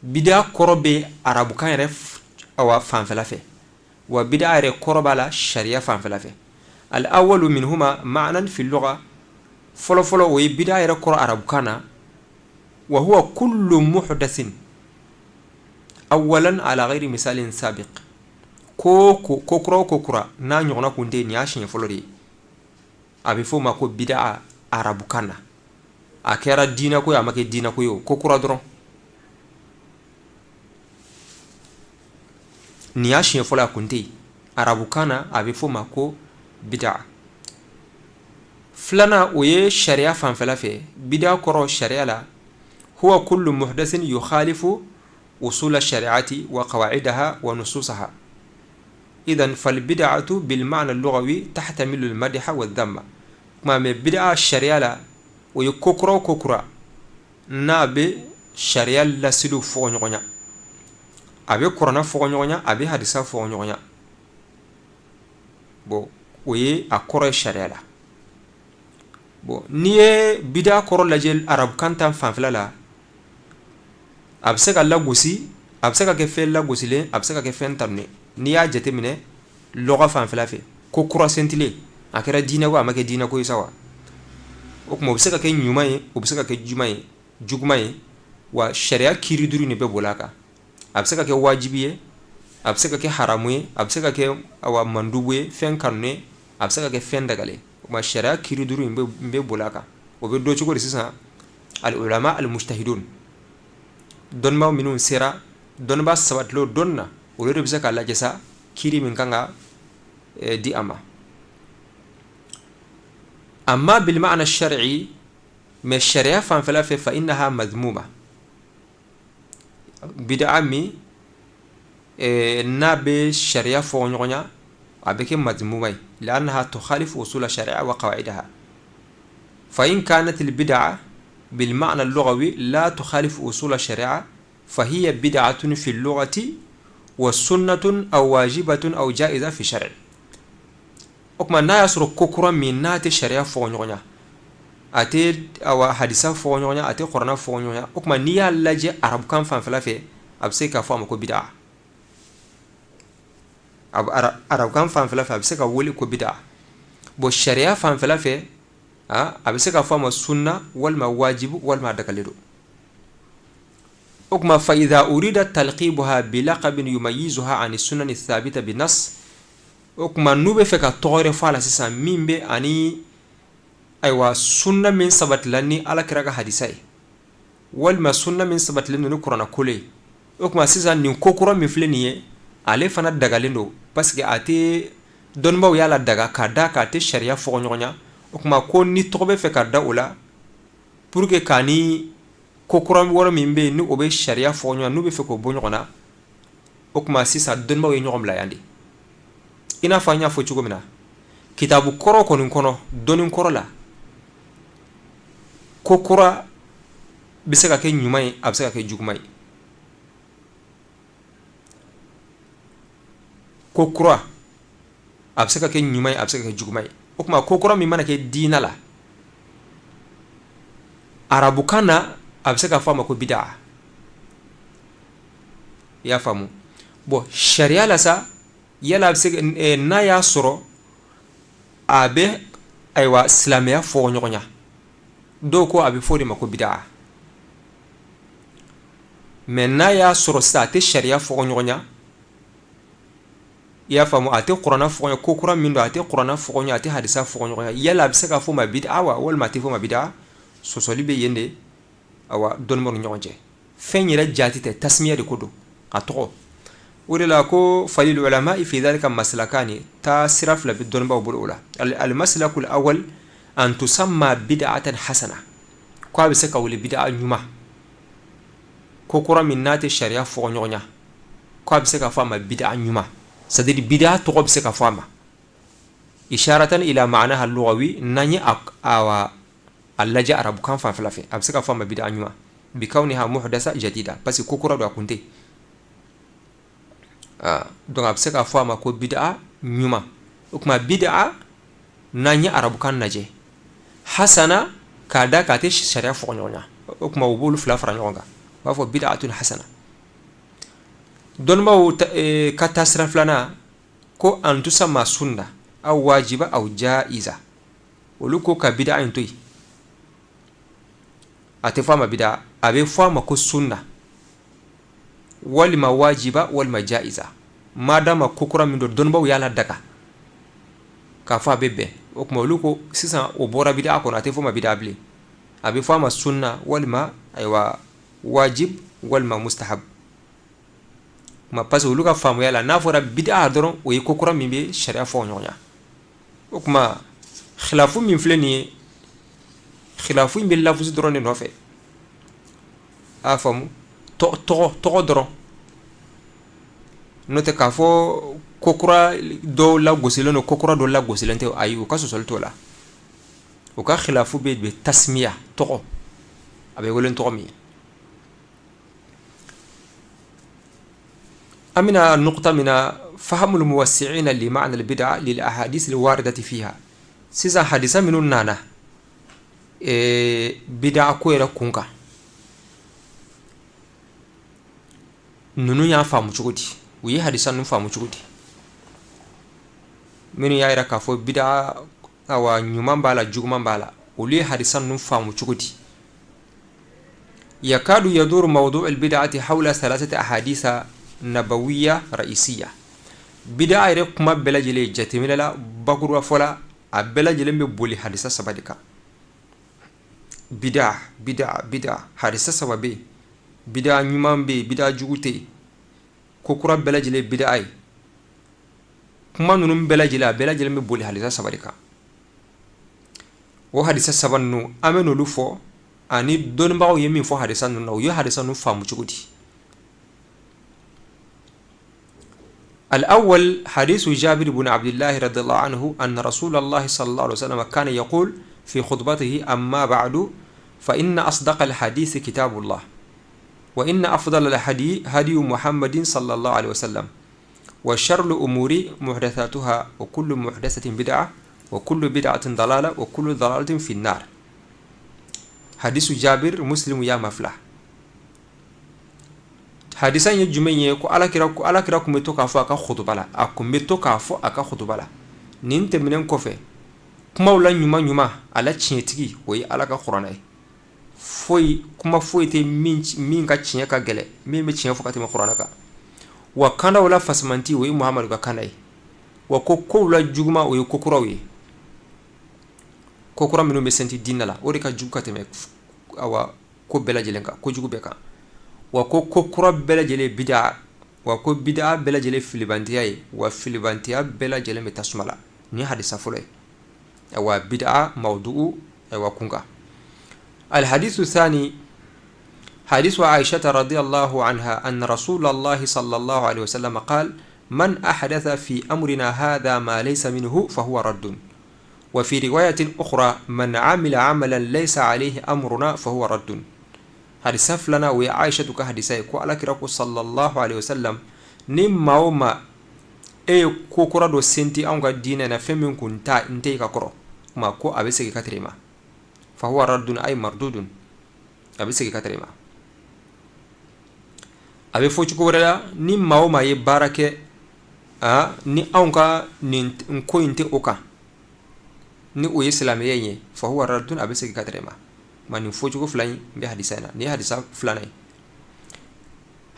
Bid'a kɔrɔ bɛ arabukan yɛrɛ awa fanfɛla fɛ, wa bid'a yɛrɛ kɔrɔ b'a la sariya fanfɛla fɛ. Al awwalu minhuma ma'nan fi lugha, fɔlɔfɔlɔ, o ye bid'a yɛrɛ kɔrɔ arabukan na. Wa huwa kullu muhdathin awwalan ala ghairi misalin sabiq, ko ko kura o ko kura n'a ɲɔgɔnna kun tɛ, nin y'a siɲɛ fɔlɔ de ye, a bɛ f'o ma ko bid'a arabukan na. A kɛra diinɛko ye, a ma kɛ diinɛko ye, o ko kura dɔrɔn, nin y'a siɲɛ fɔlɔ, a kun tɛ yen arabukan na, a bɛ f'o ma ko bid'a. Filanan, o ye sariya fanfɛla fɛ. Bid'a kɔrɔ sariya la, huwa kullu muhdathin yukhalifu usula shari'ati wa qawaidaha wa nususaha. Idan fal bid'atu bil ma'na lughawi tahtamilu al madha wa dhamma. Kuma mɛ, bid'a sariya la, o ye ko kura o ko kura n'a bɛ sariya lasiliw fɔɲɔgɔnya, a bɛ kuranɛ fɔɲɔgɔnya, a bɛ hadisa fɔɲɔgɔnya. Bon, o ye a kɔrɔ ye sariya la. Bon, n'i ye bida kɔrɔ lajɛ arabukan ta fanfɛla la, a bɛ se ka lagosi, a bɛ se ka kɛ fɛn lagosilen, a bɛ se ka kɛ fɛn tanunen. N'i y'a jateminɛ lɔgɔ fanfɛla fɛ, ko kura sentilen, a kɛra diinɛ ko, a ma kɛ diinɛ ko ye sa wa, o tuma o bɛ se ka kɛ ɲuman ye, o bɛ se ka kɛ juman ye, juguman ye. Wa sariya kiri duuru nin bɛ boli a kan. A bɛ se ka kɛ wajibi ye, a bɛ se ka kɛ haramu ye, a bɛ se ka kɛ awa mandubu ye, fɛn kanunen, a bɛ se ka kɛ fɛn dagalen. O tuma sariya kiri duuru in bɛ boli a kan. O bɛ dɔn cogo di sisan? Al ulama al mujtahidun, dɔnnibaa minnu sera, dɔnnibaa sabatilen dɔnni na, olu de bɛ se k'a lajɛ sa kiri min kan ka di a ma. Amma bil ma'na shar'i, mais sariya fanfɛla fɛ, fa innaha madmuma, bid'a min n'a bɛ sariya fɔɲɔgɔnya, a bɛ kɛ madmuma ye, li'annaha tukhalifu usula shari'a wa qawaidaha. Fa in kanat al bid'a bil ma'na al lughawi la tukhalifu usula shari'a, fa hiya bid'atun fi lughati wa sunnatun aw wajibatun aw ja'iza fi shar'i. O tuma n'a y'a sɔrɔ ko kura min n'a tɛ sariya fɔɲɔgɔnya, a tɛ awa hadisa fɔɲɔgɔnya, a tɛ kuranɛ fɔɲɔgɔnya, o tuma n'i y'a lajɛ arabukan fanfɛla fɛ, a bɛ se k'a fɔ a ma ko bida. Arabukan fanfɛla fɛ, a bɛ se ka wele ko bida. Bon, sariya fanfɛla fɛ, a bɛ se k'a fɔ a ma sunna walima wajibu walima a dagalen don. O tuma fa idha urida talqibuha bilaqabin yumayyizuha ani sunani thabita bi nas, o tuma n'u bɛ fɛ ka tɔgɔ wɛrɛ fɔ a la sisan min bɛ ani ayiwa sunna min sabatila ni Ala kira ka hadisa ye, walima sunna min sabatilen don ni kuranɛ kolo ye, o tuma sisan nin ko kura min filɛ nin ye, ale fana dagalen don, parce que a tɛ, dɔnnibaaw y'a ladaga k'a da k'a tɛ sariya fɔɲɔgɔnya. O tuma ko ni tɔgɔ bɛ fɛ ka da o la pour que k'a ni ko kura wɛrɛ min bɛ yen ni o bɛ sariya fɔɲɔgɔnya, n'u bɛ fɛ k'o bɔ ɲɔgɔn na, o tuma sisan dɔnnibaaw ye ɲɔgɔn bila yan de. I n'a fɔ an y'a fɔ cogo min na kitabu kɔrɔ kɔni kɔnɔ, dɔnni kɔrɔ la, ko kura bɛ se ka kɛ ɲuman ye, a bɛ se ka kɛ juguman ye. Ko kura a bɛ se ka kɛ ɲuman ye, a bɛ se ka kɛ juguman ye. O tuma ko kura min mana kɛ diinɛ la arabukan na, a bɛ se ka fɔ a ma ko bida. I y'a faamu? Bon, sariya la sa, yala a bɛ se, n'a y'a sɔrɔ a bɛ ayiwa silamɛya fɔɲɔgɔnya, dɔw ko a bɛ fɔ o de ma ko bida. Mais n'a y'a sɔrɔ sisan a tɛ sariya fɔɲɔgɔnya, i y'a faamu, a tɛ kuranɛ fɔɲɔgɔnya, ko kura min don, a tɛ kuranɛ fɔɲɔgɔnya, a tɛ hadisa fɔɲɔgɔnya, yala a bɛ se ka fɔ ma bida wa, walima a tɛ fɔ ma bida? Sɔsɔli bɛ yen de, awa dɔnnibaaw ni ɲɔgɔn cɛ. Fɛn yɛrɛ jati tɛ, tasmiya de ko don, a tɔgɔ. O de la ko falil ulama fi dhalika maslakani, taa sira fila bɛ dɔnnibaw bolo o la. Al maslakul awwal an tusamma bid'atan hasana, ko a bɛ se ka wele bid'a ɲuman, ko kura min n'a tɛ sariya fɔ ɲɔgɔn ko a bɛ se ka fɔ a ma bid'a ɲuman, c'est à dire bid'a tɔgɔ bɛ se ka fɔ a ma, isharatan ila ma'naha lughawi. N'an ye a lajɛ arabukan fanfɛla fɛ, a bɛ se ka fɔ a ma bid'a ɲuman, bikawniha muhdasa jadida, parce que ko kura don, a kun tɛ. Donc a bɛ se ka fɔ a ma ko bid'a ɲuman. O tuma bid'a, n'an ye arabukan lajɛ, hasana, k'a da k'a tɛ sariya fɔ ɲɔgɔn na, o tuma u b'olu fila fara ɲɔgɔn kan, u b'a fɔ bid'atun hasana. Dɔnnibaw ka taa sira filanan ko an tusamma sunna aw wajiba aw jaiza. Olu ko ka bid'a in to yen, a tɛ fɔ a ma bid'a, a bɛ fɔ a ma ko sunna walima wajiba walima jaiza, madama ko kura min don, dɔnnibaw y'a ladaga k'a fɔ a bɛ bɛn. O tuma olu ko sisan o bɔra bid'a kɔnɔ, a tɛ fɔ a ma bid'a bilen, a bɛ fɔ a ma sunna walima ayiwa wajib walima mustahab ma, parce que olu ka faamuya la, n'a fɔra bid'a dɔrɔn, o ye ko kura min bɛ sariya fɔ ɲɔgɔn na. O tuma khilafu min filɛ nin ye, khilafu in bɛ lafusi dɔrɔn de nɔfɛ, a y'a faamu, tɔgɔ dɔrɔn. N'o tɛ k'a fɔ ko kura dɔw lagosilen don, ko kura dɔw lagosilen tɛ, ayi, u ka sɔsɔli t'o la. U ka khilafu bɛ tasmiya, tɔgɔ, a bɛ wele tɔgɔ min ye. An bɛna nukuta min na, fahamul muwassi'ina li ma'na al bid'a lil ahadith al waridati fiha. Sisan hadisa minnu nana bid'a ko yɛrɛ kun kan, ninnu y'a faamu cogo di? U ye hadisa ninnu faamu cogo di, minnu y'a yira k'a fɔ bid'a awa ɲuman b'a la, juguman b'a la? Olu ye hadisa ninnu faamu cogo di? Yakadu yaduru mawdu al-bid'ati hawla thalathati ahaditha nabawiyya ra'isiyya. Bid'a yɛrɛ kuma bɛɛ lajɛlen, jateminɛ la, bakuruba fɔ la, a bɛɛ lajɛlen bɛ boli hadisa saba de kan. Bid'a, bid'a, bid'a, hadisa saba bɛ yen. Bid'a ɲuman bɛ yen, bid'a jugu tɛ yen, ko kura bɛɛ lajɛlen bid'a ye. Kuma ninnu bɛɛ lajɛlen, a bɛɛ lajɛlen bɛ boli hadisa saba de kan. O hadisa saba ninnu, an bɛ n'olu fɔ ani dɔnnibagaw ye min fɔ hadisa ninnu na, u ye hadisa ninnu faamu cogo di. الأول حديث جابر بن عبد الله رضي الله عنه أن رسول الله صلى الله عليه وسلم كان يقول في خطبته: أما بعد، فإن أصدق الحديث كتاب الله، وإن أفضل الهدي هدي محمد صلى الله عليه وسلم، وشر الأمور محدثاتها، وكل محدثة بدعة، وكل بدعة ضلالة، وكل ضلالة في النار. Hadisu Jabir, Muslimu y'a mafila. Hadisa in ye jumɛn ye? Ko Alakira tun bɛ to k'a fɔ a ka kutuba la, a tun bɛ to k'a fɔ a ka kutuba la: nin tɛmɛnen kɔfɛ, kumaw la ɲuman ɲuman, a la tiɲɛtigi, o ye Ala ka kuranɛ ye. Foyi, kuma foyi tɛ min ka tiɲɛ ka gɛlɛn, min bɛ tiɲɛ fɔ ka tɛmɛ kuranɛ kan. Wa kandaw la fasamanti, o ye Muhamadu ka kanda ye. Wa ko kow la juguman, o ye ko kuraw ye, ko kura minnu bɛ senti diinɛ la, o de ka jugu ka tɛmɛ awa ko bɛɛ lajɛlen kan, kojugu bɛɛ kan. Wa ko ko kura bɛɛ lajɛlen bida, wa ko bida bɛɛ lajɛlen filibantiya ye, wa filibantiya bɛɛ lajɛlen bɛ tasuma la. Nin hadisa fɔlɔ ye, awa bida mawdu'u ayiwa kun kan. الحديث الثاني حديث عائشة رضي الله عنها أن رسول الله صلى الله عليه وسلم قال: من أحدث في أمرنا هذا ما ليس منه فهو رد. وفي رواية أخرى: من عمل عملا ليس عليه أمرنا فهو رد. Hadisa filanan, o ye Aishatu ka hadisa ye, ko Alakira ko sallallahu alaihi wasallam: ni maa o maa e ye ko kura dɔ senti anw ka diinɛ na, fɛn min kun ta n tɛ ka kɔrɔ ma, ko a bɛ segin ka tere ma, fahuwa raddun ay mardudun, a bɛ segin ka tere ma. A bɛ fɔ cogo wɛrɛ la, ni maa o maa ye baara kɛ ni anw ka nin ko in tɛ o kan, ni o ye silamɛya in ye, fahuwa raddun, a bɛ segin ka tere ma. Ma nin fɔcogo fila in bɛ hadisa in na. Nin ye hadisa filanan ye.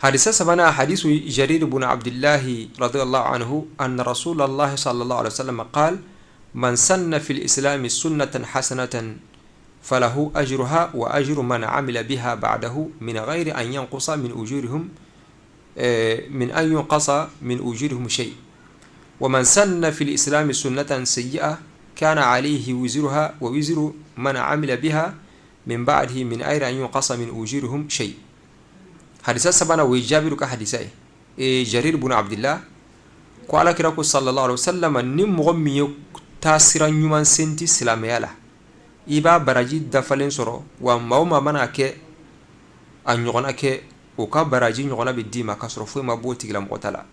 Hadisa sabanan, hadisu Jarir ibn Abdillahi radiyallahu anhu anna Rasulullahi sallallahu alaihi wasallam qala: man sanna fil islami sunnatan hasanatan. فله أجرها وأجر من عمل بها بعده من غير أن ينقص من أجورهم من أن ينقص من أجورهم شيء. ومن سن في الإسلام سنة سيئة كان عليه وزرها ووزر من عمل بها من بعده من غير أن ينقص من أجورهم شيء. Hadisa sabanan, o ye Jabiru ka hadisa ye, Jarir bun Abdillah ko Ala kira ko sallallahu alaihi wasallam: ni mɔgɔ min ye taasira ɲuman senti silamɛya la, i b'a baraji dafalen sɔrɔ, wa maa o maa mana kɛ a ɲɔgɔnna kɛ, o ka baraji ɲɔgɔnna bɛ d'i ma k'a sɔrɔ foyi ma b'o tigilamɔgɔ ta la.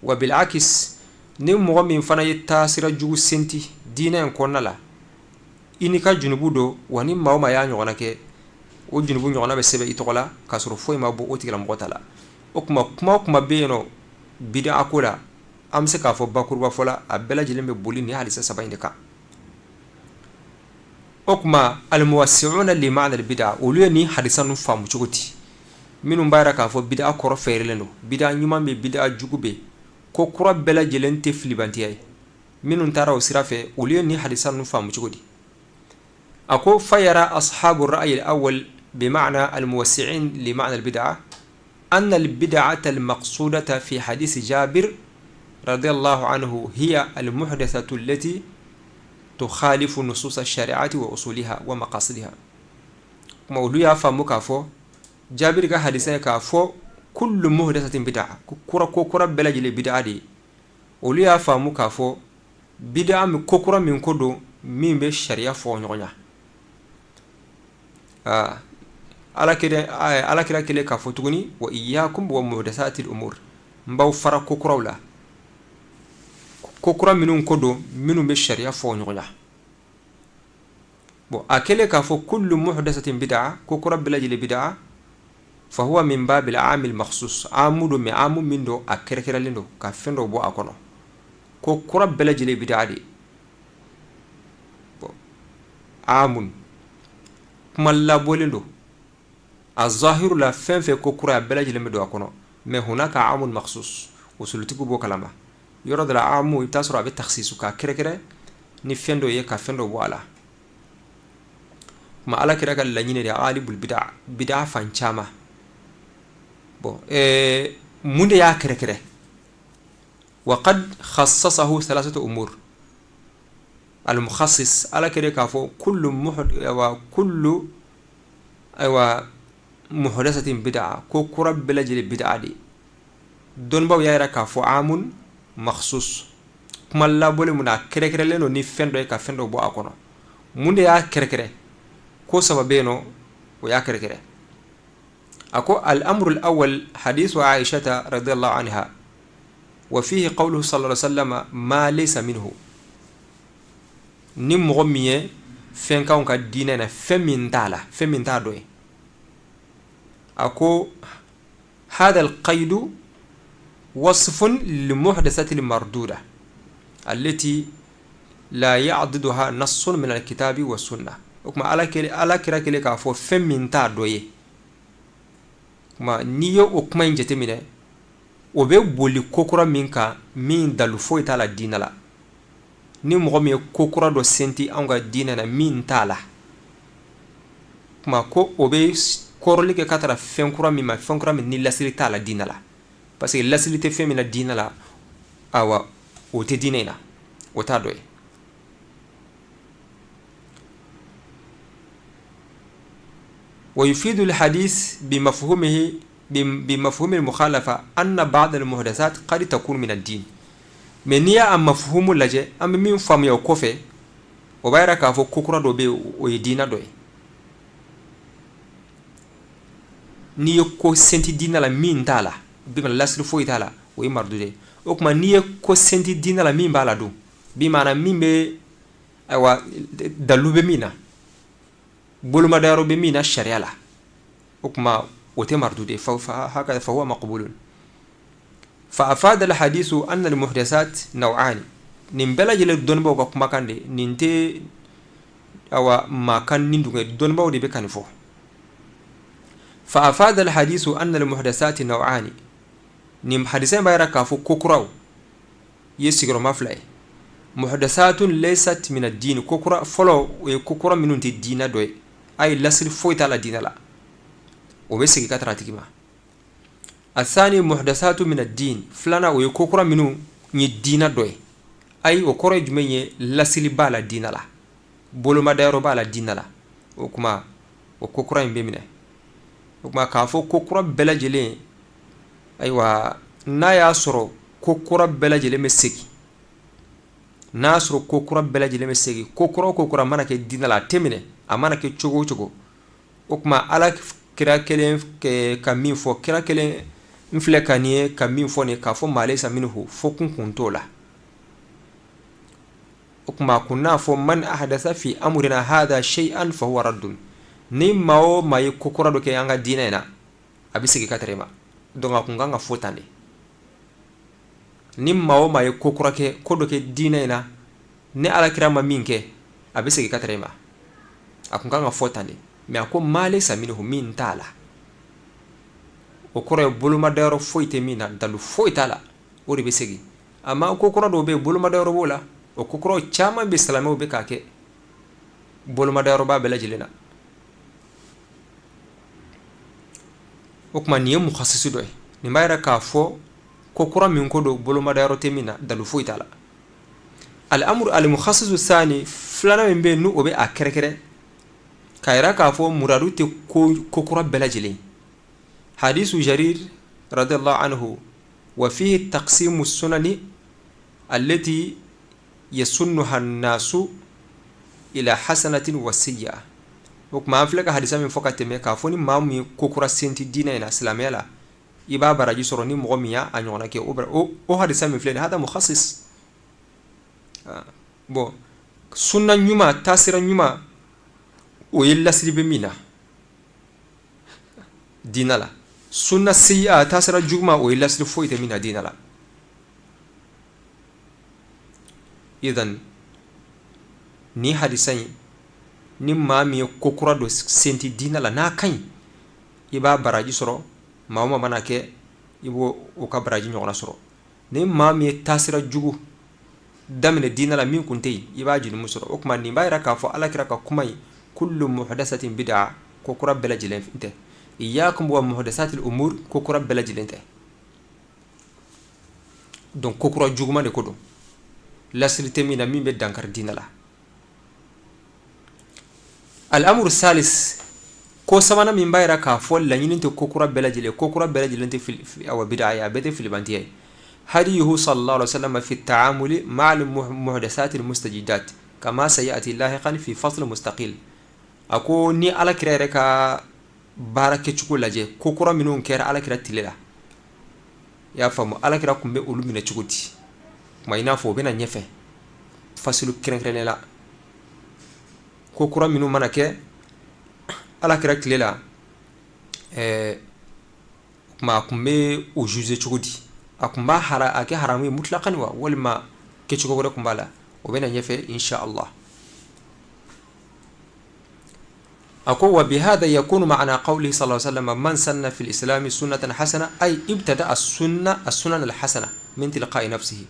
Wa bilakis, ni mɔgɔ min fana ye taasira jugu senti diinɛ in kɔnɔna la, i n'i ka junubu don, wa ni maa o maa y'a ɲɔgɔnna kɛ, o junubu ɲɔgɔnna bɛ sɛbɛn i tɔgɔ la k'a sɔrɔ foyi ma bɔ o tigilamɔgɔ ta la. O tuma, kuma o kuma bɛ yen nɔ bida ko la, an bɛ se k'a fɔ bakurubafɔ la, a bɛɛ lajɛlen bɛ boli ni hadisa saba in de kan. O tuma, almuwassi'una li ma'na al-bid'a, olu ye nin hadisa ninnu faamu cogo di? Minnu b'a jira k'a fɔ bida kɔrɔ fɛɛrɛlen don, bida ɲuman bɛ, bida jugu bɛ, ko kura bɛɛ lajɛlen tɛ filibantiya ye, minnu taara o sira fɛ, olu ye nin hadisa ninnu faamu cogo di? A ko: fayara ashabu ra'yi al-awwal, bima'na al-muwassi'in li ma'na al-bid'a, anna al-bid'ata al-maqsudata fi hadith Jabir radiyallahu anhu hiya al-muhdathatu allati tukhalifu nusus ash-shari'ati wa usuliha wa maqasidiha. Kuma olu y'a faamu k'a fɔ Jabir ka hadisa ye k'a fɔ kullu muhdathatin bid'a, kura ko kura bɛɛ lajɛlen bid'a de ye, olu y'a faamu k'a fɔ bid'a min, ko kura min ko don min bɛ sariya fɔ ɲɔgɔn ɲa. Aa, Ala kira kelen k'a fɔ tuguni: wa iyyakum wa muhdathatil umur, n b'aw fara ko kuraw la, ko kura minnu ko don minnu bɛ sariya fɔ ɲɔgɔn ɲa. Bon, a kɛlen k'a fɔ kullu muhdathatin bid'a, ko kura bɛɛ lajɛlen bid'a, fa huwa min babil amil makhsus, amu don, mais amu min don, a kɛrɛkɛrɛlen don ka fɛn dɔ bɔ a kɔnɔ, ko kura bɛɛ lajɛlen bid'a de. Bon, amun kuma labɔlen don, a zahiru la, fɛn fɛn ko kura, a bɛɛ lajɛlen bɛ don a kɔnɔ, mais hunaka amun makhsus, usulutigiw b'o kalama. Yɔrɔ dɔ la, amu, i bɛ taa sɔrɔ a bɛ takhsisu k'a kɛrɛkɛrɛ ni fɛn dɔ ye ka fɛn dɔ bɔ a la. Kuma Ala kira ka laɲini de ghalibul bid'a, bid'a fan caman. Bon, mun de y'a kɛrɛkɛrɛ? Wa qad khassasahu thalathatu umur al-mukhassis. Ala kira k'a fɔ kullu wa kullu, ayiwa, muhdathatin bid'a, ko kura bɛɛ lajɛlen bid'a de. Dɔnnibaw y'a yira k'a fɔ amun makhsus, kuma labɔlen mun na, a kɛrɛkɛrɛlen don ni fɛn dɔ ye ka fɛn dɔ bɔ a kɔnɔ. Mun de y'a kɛrɛkɛrɛ? Ko saba bɛ yen nɔ, o y'a kɛrɛkɛrɛ. A ko: al-amru al-awwal hadithu Aishata radiyallahu anha wa fihi qawluhu sallallahu alaihi wasallam ma laysa minhu. Ni mɔgɔ min ye fɛn k'anw ka diinɛ na, fɛn min t'a la, fɛn min t'a dɔ ye, a ko: hadha al-qaydu wasfun lilmuhdathati al-marduda allati la ya'duduha nassun min al-kitabi wa sunnah. O kuma, Ala kira kelen k'a fɔ fɛn min t'a dɔ ye, kuma n'i ye o kuma in jateminɛ, o bɛ boli ko kura min kan, min dalu foyi t'a la diinɛ la. Ni mɔgɔ min ye ko kura dɔ senti anw ka diinɛ na min t'a la, kuma ko o bɛ kɔrɔli kɛ ka taara fɛn kura min ma, fɛn kura min ni lasili t'a la diinɛ la, parce que lasili tɛ fɛn min na diinɛ la, awa, o tɛ diinɛ in na, o t'a dɔ ye. Wa yufidu al-hadith bimafhumihi bimafhumi al-mukhalafa anna ba'd al-muhdathat qad takun min ad-din. Mais n'i y'a mafhumu lajɛ, an bɛ min faamuya o kɔfɛ, o b'a yira k'a fɔ ko kura dɔ bɛ yen, o ye diinɛ dɔ ye. N'i ye ko senti diinɛ la min t'a la, bi lasili foyi t'a la, o ye mardudu ye. O tuma, n'i ye ko senti diinɛ la min b'a la dun, bi maana min bɛ, ayiwa, dalu bɛ min na, bolomadayɔrɔ bɛ min na sariya la, o tuma o tɛ mardudu ye, fa hakaza fa huwa maqbulun. Fa afada al-hadithu anna al-muhdathat naw'ani. Nin bɛɛ lajɛlen dɔnnibaw ka kumakan de, nin tɛ, awa, maa kan ni dungɛ, dɔnnibaw de bɛ ka nin fɔ. Fa afada al-hadithu anna al-muhdathati naw'ani. Nin hadisa in b'a yira k'a fɔ ko kuraw ye sigiyɔrɔma fila ye. Muhdasatun laysat min ad-din, ko kura fɔlɔ, o ye ko kura minnu tɛ diinɛ dɔ ye, a ye lasili foyi t'a la diinɛ la, o bɛ segin ka taga a tigi ma. Athani muhdasatu min ad-din, filanan, o ye ko kura minnu ye diinɛ dɔ ye. Ayi, o kɔrɔ ye jumɛn ye? Lasili b'a la diinɛ la, bolomadayɔrɔ b'a la diinɛ la. O kuma, o ko kura in bɛ minɛ. O kuma, k'a fɔ ko kura bɛɛ lajɛlen, ayiwa, n'a y'a sɔrɔ ko kura bɛɛ lajɛlen bɛ segin, n'a y'a sɔrɔ ko kura bɛɛ lajɛlen bɛ segin, ko kura o ko kura mana kɛ diinɛ la, a tɛ minɛ, a mana kɛ cogo o cogo. O tuma, ala kira kelen ka min fɔ, kira kelen n filɛ ka nin ye ka min fɔ nin, k'a fɔ ma laysa minhu, fɔ kun t'o la. O tuma, a kun n'a fɔ man ahdasa fi amrina hadha shay'an fa huwa raddun, ni maa o maa ye ko kura dɔ kɛ an ka diinɛ in na, a bɛ segin ka taga i ma. Donc a kun kan ka fɔ tan de: ni maa o maa ye ko kura kɛ, ko dɔ kɛ diinɛ in na, ni ala kira ma min kɛ, a bɛ segin ka taga i ma. A kun kan ka fɔ tan de, mais a ko ma laysa minhu, min t'a la, o kɔrɔ ye bolomadayɔrɔ foyi tɛ min na, dalu foyi t'a la, o de bɛ segin. Amma ko kura dɔw bɛ yen, bolomadayɔrɔ b'o la. O ko kura caman bɛ, silamɛw bɛ k'a kɛ, bolomadayɔrɔ b'a bɛɛ lajɛlen na. O tuma, nin ye mukhasisu dɔ ye. Nin b'a yira k'a fɔ ko kura min ko don, bolomadayɔrɔ tɛ min na, dalu foyi t'a la. Al-amru al-mukhassisu thani, filanan min bɛ yen, n'o bɛ a kɛrɛkɛrɛ k'a yira k'a fɔ muradu tɛ ko kura bɛɛ lajɛlen, hadisu Jarir radiyallahu anhu wa fihi taqsimu sunani allati yasunnuha an-nasu ila hasanatin wa sayyi'a. O tuma, an filɛ ka hadisa min fɔ ka tɛmɛ, k'a fɔ ni maa min ye ko kura senti diinɛ in na, silamɛya la, i b'a baraji sɔrɔ, ni mɔgɔ min y'a ɲɔgɔnna kɛ, o hadisa min filɛ nin, hada mukhassis. Bon, sunna ɲuman, taasira ɲuman, o ye lasili bɛ min na diinɛ la. Sunna sayyi'a, taasira juguman, o ye lasili foyi tɛ min na diinɛ la. Idan ni hadisa in, ni maa min ye ko kura dɔ senti diinɛ la, n'a ka ɲi, i b'a baraji sɔrɔ. Maa o maa mana kɛ, i b'o o ka baraji ɲɔgɔnna sɔrɔ. Ni maa min ye taasira jugu daminɛ diinɛ la min kun tɛ yen, i b'a jurumu sɔrɔ. O tuma, nin b'a yira k'a fɔ ala kira ka kuma in, kullu muhdasatin bid'a, ko kura bɛɛ lajɛlen tɛ. Iyyakum wa muhdasatil umur, ko kura bɛɛ lajɛlen tɛ. Donc ko kura juguman de ko don, lasili tɛ min na, min bɛ dankari diinɛ la. Al-amru salis, ko sabanan min b'a yira k'a fɔ laɲini tɛ ko kura bɛɛ lajɛlen, ko kura bɛɛ lajɛlen tɛ awa bid'a ye, a bɛɛ tɛ filibantiya ye, hadiyuhu sallallahu alaihi wasallam fi ta'amuli ma'al muhdasati al-mustajidat kama sayati lahiqan fi fasl mustaqil. A ko ni ala kira yɛrɛ ka baara kɛcogo lajɛ, ko kura minnu kɛra ala kira tile la, i y'a faamu, ala kira tun bɛ olu minɛ cogo di? Kuma i n'a fɔ o bɛna ɲɛfɛ fasulu kɛrɛnkɛrɛnnen la. Ko kura minnu mana kɛ ala kira tile la, tuma a tun bɛ o juger cogo di? A tun b'a a kɛ haramu ye mutlaqan wa, walima kɛcogo wɛrɛ tun b'a la? O bɛna ɲɛfɛ, insha Allah. A ko wa bihadha yakunu ma'na qawlihi sallallahu alaihi wasallam man sanna fil islami sunnatan hasana, ay ibtada as-sunna as-sunan al-hasana min tilqa'i nafsihi.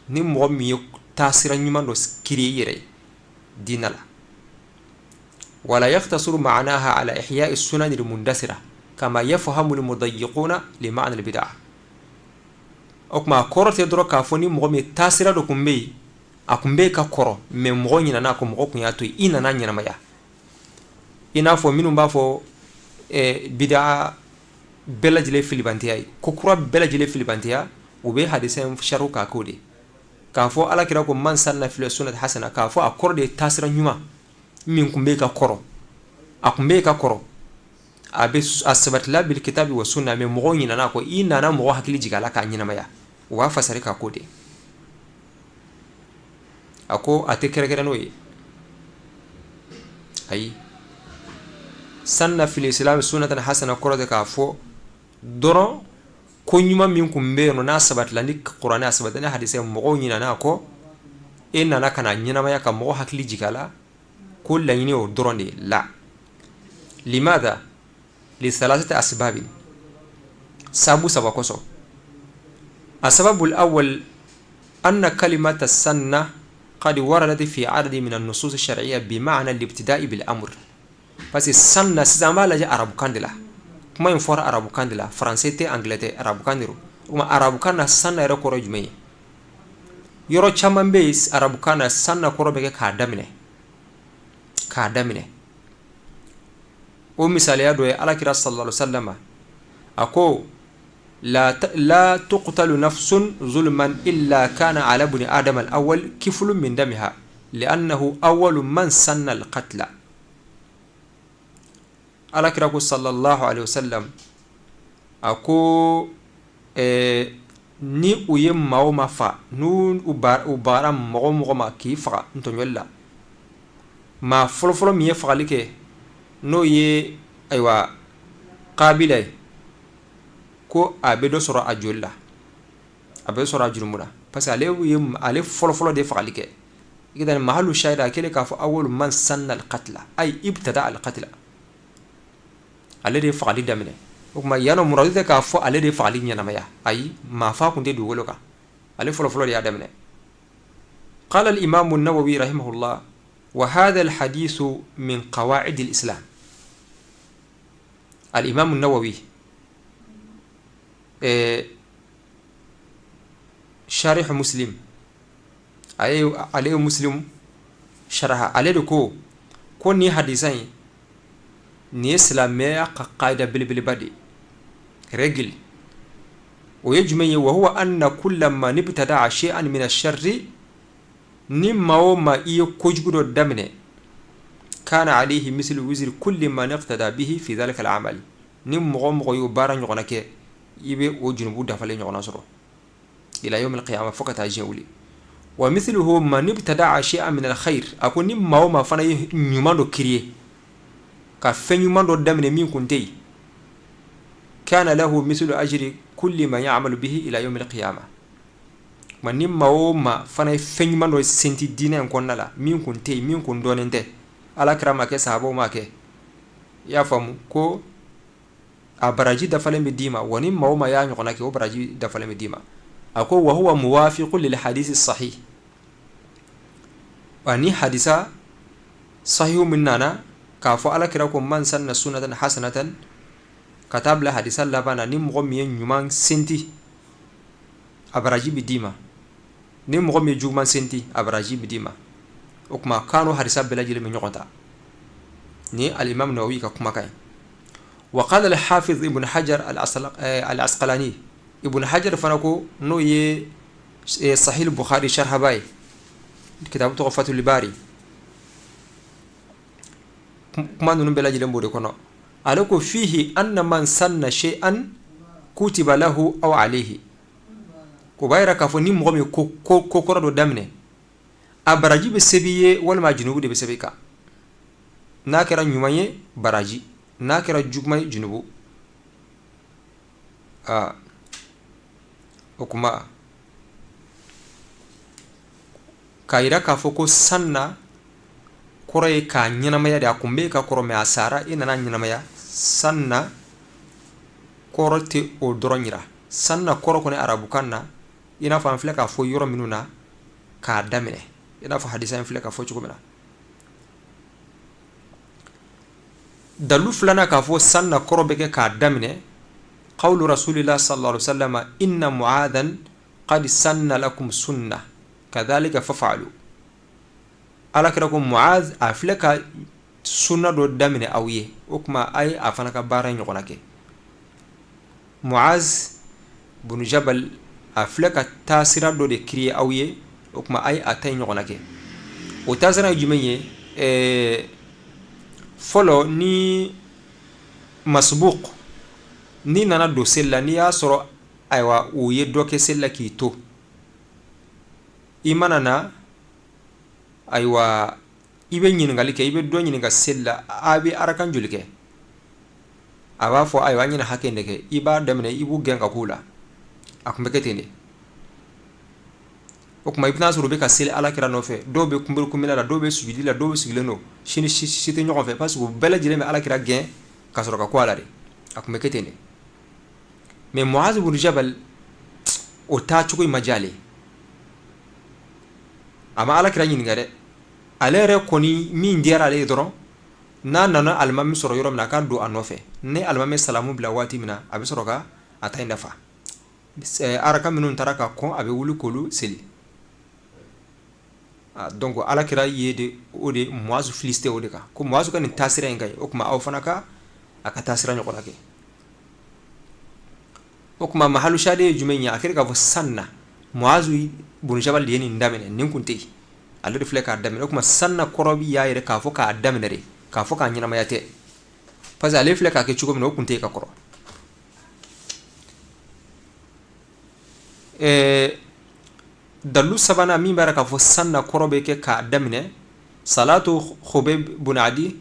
Ni mɔgɔ min ye taasira ɲuman dɔ créer i yɛrɛ ye diinɛ la, wala yaqtasiru ma'naha ala ihya'i as-sunan al-mundasira kama yafhamu al-mudayyiquna li ma'na al-bid'ah. O tuma, a kɔrɔ tɛ dɔrɔn k'a fɔ ni mɔgɔ min ye taasira dɔ kun bɛ yen, a kun bɛ yen ka kɔrɔ, mais mɔgɔ ɲinana a kɔ, mɔgɔ kun y'a to yen, i nana ɲɛnamaya, i n'a fɔ minnu b'a fɔ bida bɛɛ lajɛlen filibantiya ye, ko kura bɛɛ lajɛlen filibantiya, u bɛ hadisa in sariw k'a k'o de k'a fɔ ala kira ko man sanna fil sunnati hasana, k'a fɔ a kɔrɔ de ye taasira ɲuman min kun bɛ yen ka kɔrɔ, a kun bɛ yen ka kɔrɔ, a bɛ a sabatila bil kitabi wa sunna, mais mɔgɔw ɲinana a kɔ, i nana mɔgɔ hakili jigin a la k'a ɲɛnamaya. U b'a fasari k'a k'o de. A ko a tɛ kɛrɛnkɛrɛn n'o ye. Ayi, sanna fil islam sunnatan hasana kɔrɔ tɛ k'a fɔ dɔrɔn ko ɲuman min kun bɛ yen n'a sabatila ni kuranɛ, a sabatila ni hadisa, mɔgɔw ɲinana a kɔ, e nana ka na ɲɛnamaya ka mɔgɔ hakili jigin a la, ko laɲini o dɔrɔn de la. Limada li salasati asbabin, sabu saba kosɔn. Asababul awwal anna kalimata sanna قد وردت في عدد من النصوص الشرعية بمعنى الابتداء بالأمر. Parce que sanna, sisan an b'a lajɛ arabukan de la. Kuma in fɔra arabukan de la, français tɛ, anglais tɛ, arabukan de don. O tuma arabukan na, sanna yɛrɛ kɔrɔ ye jumɛn ye? Yɔrɔ caman bɛ yen arabukan na, sanna kɔrɔ bɛ kɛ k'a daminɛ, k'a daminɛ. O misaliya dɔ ye, Alakira صلى الله عليه وسلم a ko: لا تقتل نفس ظلما إلا كان على ابن آدم الأول كفل من دمها لأنه أول من سن القتل. Alakira ko صلى الله عليه وسلم, a ko ni u ye maa o maa fa, n'u u bara mɔgɔ mɔgɔ ma k'i faga ntɔɲɔli la, maa fɔlɔfɔlɔ min ye fagali kɛ, n'o ye ayiwa Kabila ye, ko a bɛ dɔ sɔrɔ a joli la, a bɛ sɔrɔ a jurumu la, parce que ale ye ale fɔlɔfɔlɔ de fagali kɛ. إذن محل الشاهد, a kɛlen k'a fɔ أول من سن القتل أي ابتدأ القتل, ale de ye fagali daminɛ. O tuma yan nɔ, muradu tɛ k'a fɔ ale de ye fagali ɲɛnamaya. Ayi, maa fa kun tɛ dugukolo kan, ale fɔlɔfɔlɔ de y'a daminɛ. قال الإمام النووي رحمه الله: وهذا الحديث من قواعد الإسلام. الإمام النووي شارح مسلم, ale ye Muslim sharaha, ale de ko ko ni hadisa in, nin ye silamɛya ka qaida belebeleba de, règle. O ye jumɛn ye? وهو أن كل من ابتدع شيئا من الشر, ni maa o maa i ye kojugu dɔ daminɛ, كان عليه مثل وزر كل من اقتدى به في ذلك العمل. Ni mɔgɔ mɔgɔ y'o baara ɲɔgɔnna kɛ, i bɛ o junubu dafalen ɲɔgɔnna sɔrɔ إلى يوم القيامة, fo ka taa diɲɛ wuli. ومثله من ابتدع شيئا من الخير. A ko ni maa o maa fana ye ɲuman dɔ créer, ka fɛn ɲuman dɔ daminɛ min kun tɛ yen, كان له مثل أجر كل من يعمل به إلى يوم القيامة. Ma ni maa o maa fana ye fɛn ɲuman dɔ senti diinɛ in kɔnɔna la, min kun tɛ yen, min kun dɔnnen tɛ, Ala kira ma kɛ, sahabaw ma kɛ, i y'a faamu, ko a baraji dafalen bɛ d'i ma. Wa ni maa o maa y'a ɲɔgɔnna kɛ, o baraji dafalen bɛ d'i ma. A ko: وهو موافق للحديث الصحيح. Wa ni hadisa sahihu min nana k'a fɔ Ala kira ko: من سن سنة حسنة, ka taa bila hadisa laban na, ni mɔgɔ min ye ɲuman senti, a baraji bɛ d'i ma, ni mɔgɔ min ye juguman senti, a baraji bɛ d'i ma. O tuma k'an n'o hadisa bɛɛ lajɛlen bɛ ɲɔgɔn ta. Ni Alimami Nawawi ka kumakan ye. وقال الحافظ ابن حجر العسقلاني, Ibn Hajar fana ko, n'o ye Sahih Bukhari sharhaba ye, kitabu tɔgɔ Fathul Bari, kuma ninnu bɛɛ lajɛlen b'o de kɔnɔ. Ale ko: فيه أن من سن شيئا كتب له أو عليه. O b'a yira k'a fɔ ni mɔgɔ min ko ko kɔrɔ dɔ daminɛ, a baraji bɛ sɛbɛn i ye walima a junubu de bɛ sɛbɛn i kan. N'a kɛra ɲuman ye, baraji, n'a kɛra juguman ye, junubu. Aa, o kuma k'a yira k'a fɔ ko sanna kɔrɔ ye k'a ɲɛnamaya de. A kun bɛ ka kɔrɔ mɛ a sara, i nana ɲɛnamaya. Sanna kɔrɔ tɛ o dɔrɔn yira. Sanna kɔrɔ kɔni arabukan na, i n'a fɔ an filɛ k'a fɔ yɔrɔ minnu na, k'a daminɛ, i n'a fɔ hadisa in filɛ ka fɔ cogo min na. Dalu filanan k'a fɔ sanna kɔrɔ bɛ kɛ k'a daminɛ: قول رسول الله صلى الله عليه وسلم: إن معاذا قد سن لكم سنة كذلك فافعلوا. Ala kira ko Muaz a filɛ ka sunna dɔ daminɛ aw ye, o tuma a ye a fana ka baara ɲɔgɔnna kɛ. Muaz bunu Jabal a filɛ ka taasira dɔ de créer aw ye, o tuma a ye a ta in ɲɔgɔnna kɛ. O taasira ye jumɛn ye? Fɔlɔ, ni مسبوق n'i nana don seli la, n'i y'a sɔrɔ ayiwa u ye dɔ kɛ seli la k'i to, i mana na, ayiwa, i bɛ ɲininkali kɛ, i bɛ dɔ ɲininka seli la: a bɛ arakan joli kɛ? A b'a fɔ: ayiwa, an ɲɛna hakɛ in de kɛ. I b'a daminɛ, i b'u gɛn ka k'u la. A tun bɛ kɛ ten de. O tuma i bɛna sɔrɔ u bɛ ka seli Ala kira nɔfɛ, dɔw bɛ kunbere kunbɛnna la, dɔw bɛ sujudi la, dɔw bɛ sigilen don, sini si tɛ ɲɔgɔn fɛ, parce que u bɛɛ lajɛlen bɛ Ala kira gɛn ka sɔrɔ ka ko a la de. A tun bɛ kɛ ten de. Mais Muaz ibn Jabal, o taa cogo in ma diya ale. A ma Alakira ɲininka dɛ, ale yɛrɛ kɔni min diyara ale ye dɔrɔn, n'a nana alimami sɔrɔ yɔrɔ min na, a ka don a nɔfɛ. Ni alimami salamu bila waati min na, a bɛ sɔrɔ ka a ta in dafa. Araka minnu taara ka kɔn, a bɛ wuli k'olu seli. Donc Alakira ye de o de Muazu félicité o de kan, ko Muazu ka nin taasira in ka ɲi. O tuma aw fana ka a ka taasira ɲɔgɔn kɛ. O tuma mahalu shahidi ye jumɛn ye? A kɛra k'a fɔ sanna Muazu bun Jabal de ye nin daminɛ, nin kun tɛ yen, ale de filɛ k'a daminɛ. O tuma sanna kɔrɔ bɛ y'a yɛrɛ k'a fɔ k'a daminɛ de, k'a fɔ k'a ɲɛnamaya tɛ, parce que ale filɛ k'a kɛ cogo min na, o kun tɛ yen ka kɔrɔ. Dalu sabanan min b'a k'a fɔ sanna kɔrɔ bɛ kɛ k'a daminɛ, salatu Khubayb bun Adi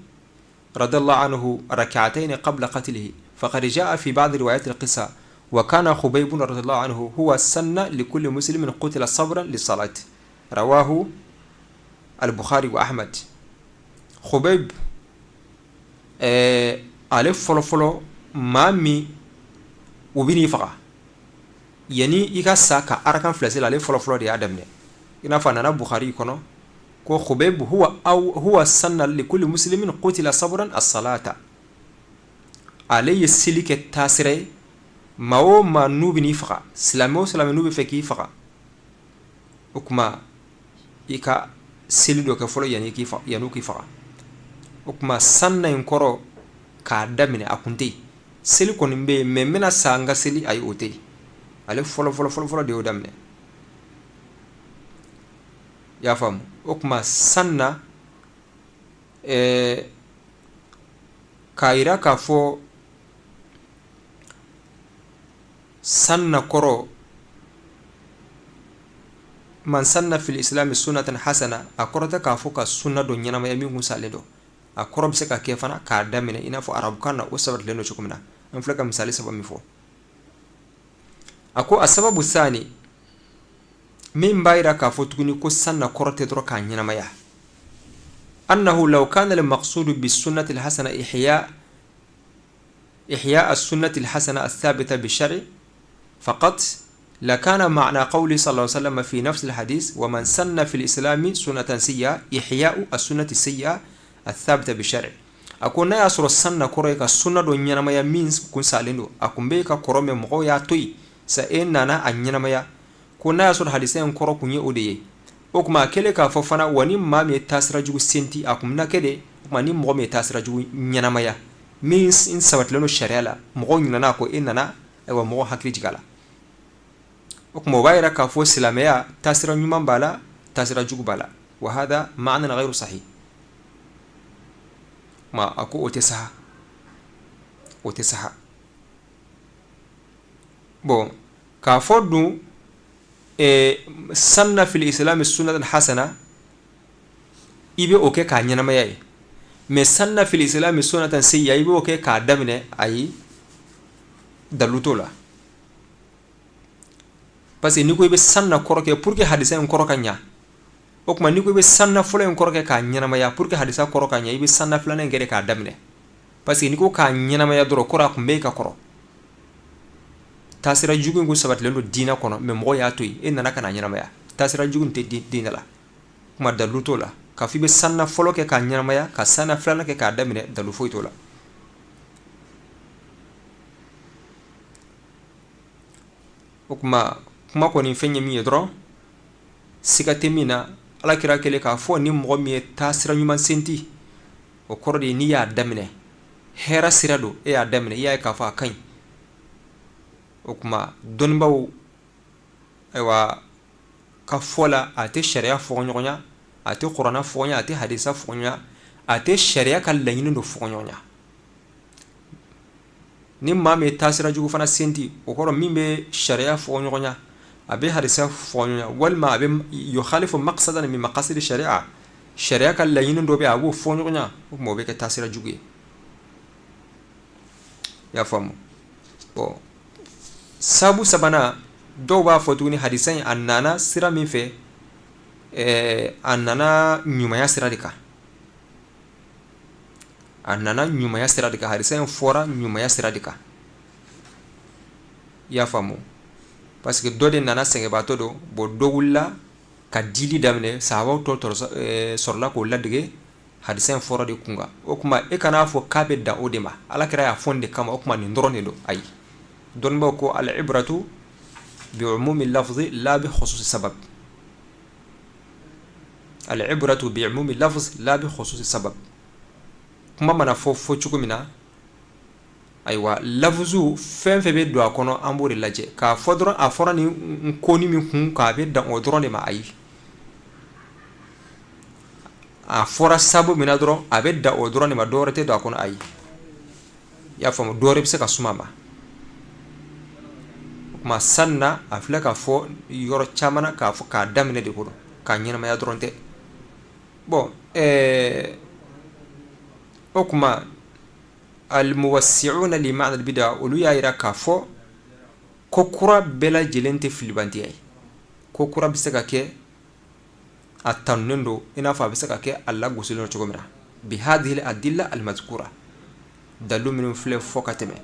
radiyallahu anhu rak'atayn qabla qatlihi faqad jaa fi ba'd riwayat al-qissa wa kana Khubayb radiyallahu anhu huwa sanna li kulli muslimin qutila sabran lis-salat rawahu al-Bukhari wa Ahmad. Khubayb, ale fɔlɔfɔlɔ maa min u bɛ n'i faga yanni i ka sa ka arakan fila seli, ale fɔlɔfɔlɔ de y'a daminɛ. I n'a fɔ a nana Bukhari kɔnɔ ko Khubayb huwa sanna li kulli muslimin qutila sabran as-salata, ale ye seli kɛ taasira ye maa o maa n'u bɛ n'i faga, silamɛ o silamɛ n'u bɛ fɛ k'i faga, o tuma i ka seli dɔ kɛ fɔlɔ yanni k'i faga. O tuma sanna in kɔrɔ k'a daminɛ, a kun tɛ yen, seli kɔni bɛ yen, mais n bɛna sa n ka seli, ayi, o tɛ yen. Ale fɔlɔ fɔlɔ fɔlɔ fɔlɔ de y'o daminɛ, i y'a faamu? O tuma sanna k'a yira k'a fɔ sanna kɔrɔ man sanna fil islami sunnatan hasana, a kɔrɔ tɛ k'a fɔ ka sunna dɔ ɲɛnamaya min kun salen don. A kɔrɔ bɛ se ka kɛ fana k'a daminɛ, i n'a fɔ arabukan na o sabatilen don cogo min na. An filɛ ka misali saba min fɔ. A ko a sababu sani min b'a yira k'a fɔ tuguni ko sanna kɔrɔ tɛ dɔrɔn k'a ɲɛnamaya, annahu law kana al maqsudu bis sunnati al hasana ihya as sunnati al hasana athabita bi shar'i faqat lakana ma'na qawli sallallahu alaihi wasallam fi nafs al hadith wa man sanna fil islami sunnatan sayyi'a ihya'u as sunnati sayyi'a athabita bi shar'i. A ko n'a y'a sɔrɔ sanna kɔrɔ ye ka sunna dɔ ɲɛnamaya min kun salen don, a kun bɛ ka kɔrɔ, mais mɔgɔw y'a to yen sa, e nana a ɲɛnamaya, ko n'a y'a sɔrɔ hadisa in kɔrɔ kun ye o de ye, o tuma a kɛlen k'a fɔ fana wa ni maa min ye taasira jugu senti, a kun bɛna kɛ de, o tuma ni mɔgɔ min ye taasira jugu ɲɛnamaya min sabatilen don sariya la, mɔgɔw ɲinɛna a kɔ, e nana, ayiwa, mɔgɔ hakili jigin a la. O tuma o b'a yira k'a fɔ silamɛya taasira ɲuman b'a la, taasira jugu b'a la. Wa hada ma'nan ghayru sahih, ma a ko o tɛ saha, o tɛ saha. Bon, k'a fɔ dun sanna fil islami sunnatan hasana, i bɛ o kɛ k'a ɲɛnamaya ye, mais sanna fil islami sunnatan sayyi'a, i b'o kɛ k'a daminɛ, ayi, dalu t'o la. Parce que n'i ko i bɛ sanna kɔrɔ kɛ pour que hadisa in kɔrɔ ka ɲa, o tuma n'i ko i bɛ sanna fɔlɔ in kɔrɔ kɛ k'a ɲɛnamaya pour que hadisa kɔrɔ ka ɲa, i bɛ sanna filanan in kɛ de k'a daminɛ. Parce que n'i ko k'a ɲɛnamaya dɔrɔn, kɔrɔ a kun bɛ yen ka kɔrɔ, taasira jugu in kun sabatilen don diinɛ kɔnɔ, mais mɔgɔ y'a to yen, e nana ka na ɲɛnamaya. Taasira jugu in tɛ diinɛ la, kuma dalu t'o la. K'a fɔ i bɛ sanna fɔlɔ kɛ k'a ɲɛnamaya, ka sanna filanan kɛ k'a daminɛ, dalu foyi t'o la. O tuma kuma kɔni fɛn ye min ye dɔrɔn, siga tɛ min na, Ala kira kɛlen k'a fɔ ni mɔgɔ min ye taasira ɲuman senti, o kɔrɔ de ye n'i y'a daminɛ, hɛrɛ sira don, e y'a daminɛ, i y'a ye k'a fɔ a ka ɲi. O tuma dɔnnibaw, ayiwa, ka fɔ la, a tɛ sariya fɔɲɔgɔnya, a tɛ kuranɛ fɔɲɔgɔnya, a tɛ hadisa fɔɲɔgɔnya, a tɛ sariya ka laɲini dɔ fɔɲɔgɔnya. Ni maa min ye taasira jugu fana senti, o kɔrɔ min bɛ sariya fɔɲɔgɔnya, a bɛ hadisa fɔɲɔgɔnya, walima a bɛ yukhalifu maqsadan min maqasidi sariya, sariya ka laɲini dɔ bɛ a b'o fɔɲɔgɔnya, o tuma o bɛ kɛ taasira jugu ye. I y'a faamu? Bon, sabu sabanan, dɔw b'a fɔ tuguni hadisa in a nana sira min fɛ, a nana ɲumanya sira de kan, a nana ɲumanya sira de kan, hadisa in fɔra ɲumanya sira de kan, i y'a faamu? Parce que dɔ de nana sɛgɛnbaatɔ don. Bon, dɔ wulila Ka dili daminɛ, sahabaw tɔ sɔrɔla k'o ladege. Hadisa in fɔra de kun kan. O tuma e kan'a fɔ k'a bɛ dan o de ma, ala kira y'a fɔ nin de kama, o tuma nin dɔrɔn de don. Ayi, dɔnnibaw ko al-ibratu bi umumi lafzi la bi khususi sabab. Al-ibratu bi umumi lafzi la bi khususi sabab. Kuma mana fɔ fɔ cogo min na, ayiwa, lafuzu fɛn fɛn bɛ don a kɔnɔ, an b'o de lajɛ. K'a fɔ dɔrɔn a fɔra nin ko ni min kun kan, a bɛ dan o dɔrɔn de ma, ayi. A fɔra sabu min na dɔrɔn, a bɛ dan o dɔrɔn de ma, dɔwɛrɛ tɛ don a kɔnɔ, ayi. I y'a faamu, dɔwɛrɛ bɛ se ka suma ma. O tuma sanna a filɛ ka fɔ yɔrɔ caman na, k'a fɔ k'a daminɛ de ko don, k'a ɲɛnamaya dɔrɔn tɛ. Bon, o tuma almuwassi'una li ma'na al-bid'a, olu y'a jira k'a fɔ ko kura bɛɛ lajɛlen tɛ filibantiya ye. Ko kura bɛ se ka kɛ a tanunen don, i n'a fɔ a bɛ se ka kɛ a lagosilen don cogo min na, bi hadhihi al-adilla al-mazkura, dalu minnu filɛ fɔ ka tɛmɛ.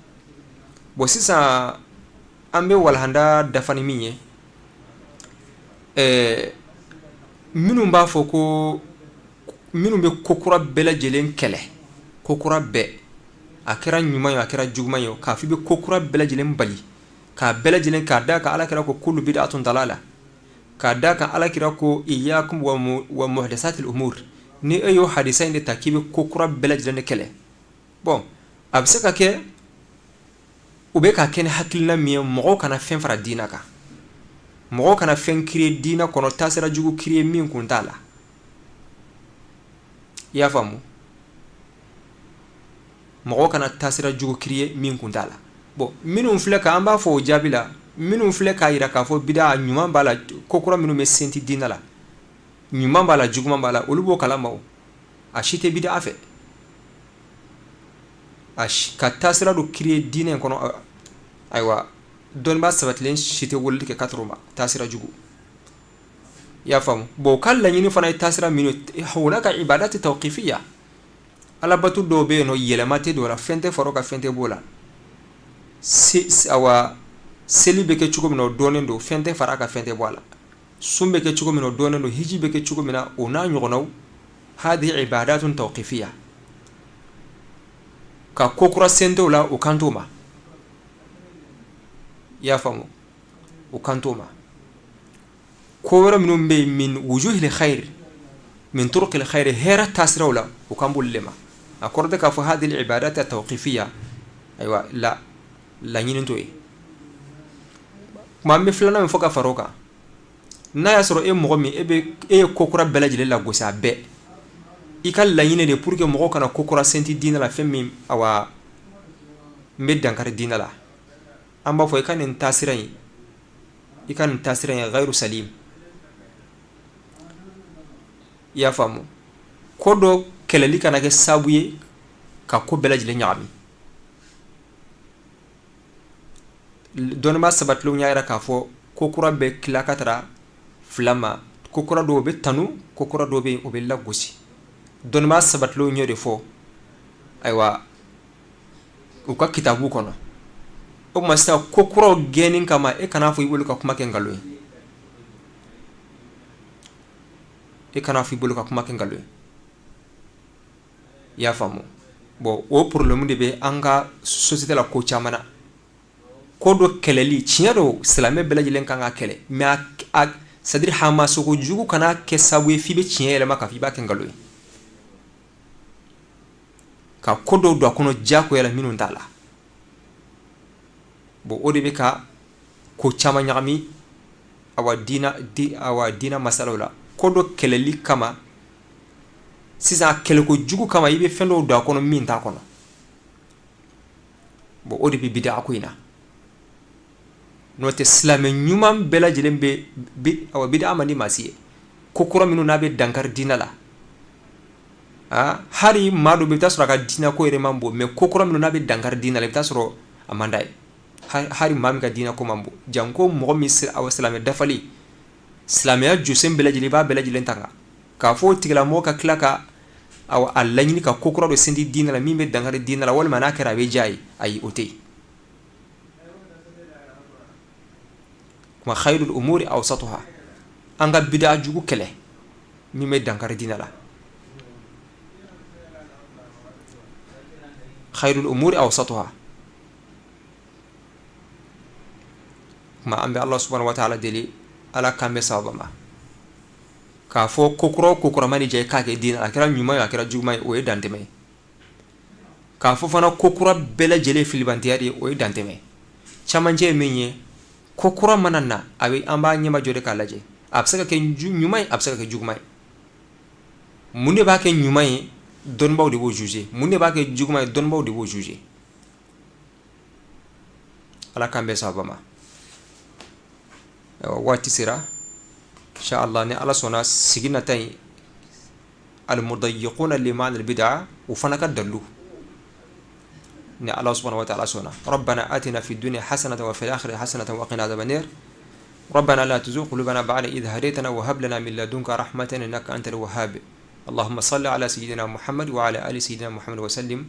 Bon, sisan an bɛ walahanda dafa ni min ye, minnu b'a fɔ ko minnu bɛ ko kura bɛɛ lajɛlen kɛlɛ, ko kura bɛɛ, a kɛra ɲuman ye, a kɛra juguman ye, k'a fɔ i bɛ ko kura bɛɛ lajɛlen bali k'a bɛɛ lajɛlen, k'a da kan ala kira ko kullu bid'atun dalala, k'a da kan ala kira ko iyyakum wa muhdathatil umur, ni e y'o hadisa in de ta k'i bɛ ko kura bɛɛ lajɛlen de kɛlɛ. Bon, a bɛ se ka kɛ u bɛ ka kɛ ni hakilina min ye, mɔgɔw kana fɛn fara diinɛ kan, mɔgɔw kana fɛn créer diinɛ kɔnɔ, taasira jugu créer min kun t'a la. I y'a faamu, mɔgɔw kana taasira jugu créer min kun t'a la. Bon, minnu filɛ ka, an b'a fɔ o jaabi la, minnu filɛ k'a jira k'a fɔ bida ɲuman b'a la, ko kura minnu bɛ senti diinɛ la, ɲuman b'a la, juguman b'a la, olu b'o kalama. O a si tɛ bida fɛ a ka taasira dɔ créer diinɛ in kɔnɔ. Ayiwa, dɔnnibaa sabatilen si tɛ weleli kɛ ka ma taasira jugu. I y'a faamu. Bon, u ka laɲini fana ye taasira minnu, hunaka ibadati tawqifiya, alabato dɔw bɛ yen nɔ, yɛlɛma tɛ don la, fɛn tɛ fara o kan, fɛn tɛ b'o la. Awa, seli bɛ kɛ cogo min na, o dɔnnen don, fɛn tɛ fara a kan, fɛn tɛ bɔ a la. Sun bɛ kɛ cogo min na, o dɔnnen don. Hiji bɛ kɛ cogo min na, o n'a ɲɔgɔnnaw, hadihi ibadatun tawqifiya. Ka ko kura senti o la, o kan t'o ma. I y'a faamu, o kan t'o ma. Ko wɛrɛ minnu bɛ yen, min wujuhil khayr, min turuqil khayr, hɛrɛ taasiraw la, o kan b'olu de ma. A kɔrɔ tɛ k'a fɔ hadhihi ibadat tawqifiya. Ayiwa, la laɲini t'o ye. Kuma an bɛ filanan min fɔ ka fara o kan, n'a y'a sɔrɔ e mɔgɔ min e bɛ e ye ko kura bɛɛ lajɛlen lagosi, a bɛɛ i ka laɲini de pour que mɔgɔw kana ko kura senti diinɛ la, fɛn min awa n bɛ dankari diinɛ la, an b'a fɔ i ka nin taasira in, i ka nin taasira in ghayru salim. I y'a faamu, ko dɔ kɛlɛli kana kɛ sababu ye ka ko bɛɛ lajɛlen ɲagami. Dɔnnibaa sabatilenw y'a jira k'a fɔ ko kura bɛ tila ka taga fila ma. Ko kura dɔw bɛ tanu, ko kura dɔw bɛ yen, o bɛ lagosi. Dɔnnibaa sabatilenw y'o de fɔ, ayiwa, u ka kitabu kɔnɔ. O tuma sisan, ko kuraw gɛnni kama, e kan'a fɔ i bolo ka kuma kɛ nkalon ye, e kan'a fɔ i bolo ka kuma kɛ nkalon ye. I y'a faamu. Bon, o problème de bɛ an ka société la ko caman na. Ko dɔ kɛlɛli, tiɲɛ don, silamɛ bɛɛ lajɛlen kan ka kɛlɛ, mais a c'est à dire hamasogo jugu kana kɛ sababu ye f'i bɛ tiɲɛ yɛlɛma k'a fɔ i b'a kɛ nkalon ye, ka ko dɔw don a kɔnɔ diyagoya la minnu t'a la. Bon, o de bɛ ka ko caman ɲagami, awa, diina di, awa, diina masalaw la. Ko dɔ kɛlɛli kama sisan, kɛlɛko jugu kama, i bɛ fɛn dɔw don a kɔnɔ min t'a kɔnɔ. Bon, o de bɛ bida ko in na. N'o tɛ, silamɛ ɲuman bɛɛ lajɛlen bɛ, awa, bida man di maa si ye, ko kura minnu n'a bɛ dankari diinɛ la. Aa, hali maa dɔ bɛ, i bɛ taa sɔrɔ a ka diinɛ ko yɛrɛ man bon, mais ko kura minnu n'a bɛ dankari diinɛ la, i bɛ taa sɔrɔ a man d'a ye. Hali maa min ka diinɛ ko man bon, janko mɔgɔ min, awa, silamɛ dafalen, silamɛya jɔsen bɛɛ lajɛlen, i b'a bɛɛ lajɛlen ta k'a fɔ o tigilamɔgɔ ka tila ka a laɲini ka ko kura dɔ senti diinɛ la min bɛ dankari diinɛ la, walima n'a kɛra a bɛ diya ye, ayi, o tɛ yen. Kuma khayrul umuri awsatuha. An ka bida jugu kɛlɛ min bɛ dankari diinɛ la. Khairul umuri awsatuha. Kuma an bɛ Allah subhanahu wa ta'ala deli, Ala k'an bɛn sawaba ma. K'a fɔ ko kura o ko kura man'i diya i k'a kɛ diinɛ la, a kɛra ɲuman ye, a kɛra juguman ye, o ye dantɛmɛ ye. K'a fɔ fana ko kura bɛɛ lajɛlen filibantiya de ye, o ye dantɛmɛ ye. Camancɛ ye min ye, ko kura mana na, a bɛ an b'a ɲɛmajɔ de k'a lajɛ. A bɛ se ka kɛ ɲuman ye, a bɛ se ka kɛ juguman ye. Mun de b'a kɛ ɲuman ye? Dɔnnibaaw de b'o juger. Mun de b'a kɛ juguman ye? Dɔnnibaaw de b'o juger. Ala k'an bɛn sawaba ma. Waati sera, inshallah, ni Ala sɔnna, sigi nata in, almudayiquna lima'na albid'a, o fana ka dalilu, ni Ala subhanahu wa ta'ala sɔnna. Rabbana atina fi dunya hasanatan wa fil akhirati hasanatan wa qina adhaban nar. Rabbana la tuzigh qulubana ba'da idh hadaytana wa hab lana min ladunka rahmatan innaka antal wahhab. Allahumma salli ala sayyidina Muhammad wa ala ali sayyidina Muhammad wa sallim.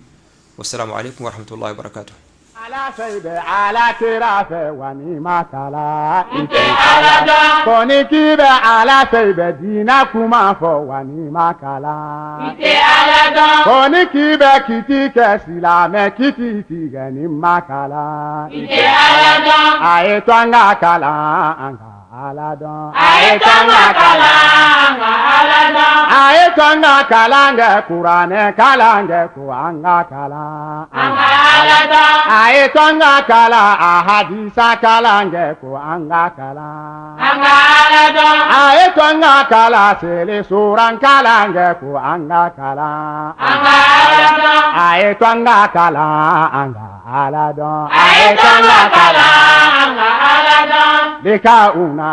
Wassalamu alaikum wa rahmatullahi wa barakatuh. Ala fɛ i bɛ Ala kira fɛ wa n'i ma kalan i tɛ Ala dɔn. Ko ni k'i bɛ Ala fɛ, i bɛ diinɛ kuma fɔ wa n'i ma kalan i tɛ Ala dɔn. Ko ni k'i bɛ kiti kɛ, silamɛ kiti tigɛ, n'i ma kalan i tɛ Ala dɔn. A ye to an ka kalan, an ka Ala dɔn. A ye to an ka kalan, an ka Ala dɔn. A ye to an ka kalan kɛ, kuranɛ kalan kɛ, ko an ka kalan, an ka Ala dɔn. A ye to an ka kalan, a hadisa kalan kɛ, ko an ka kalan, an ka Ala dɔn. A ye to an ka kalan, seli suran kalan kɛ, ko an ka kalan, an ka Ala dɔn. A ye to an ka kalan, an ka Ala dɔn. A ye to an ka kalan, an ka Ala dɔn. Likauna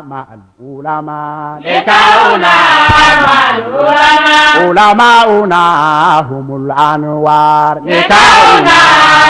ma'al ulama. Likauna ma'al ulama. Ulamauna humul anwar. Likauna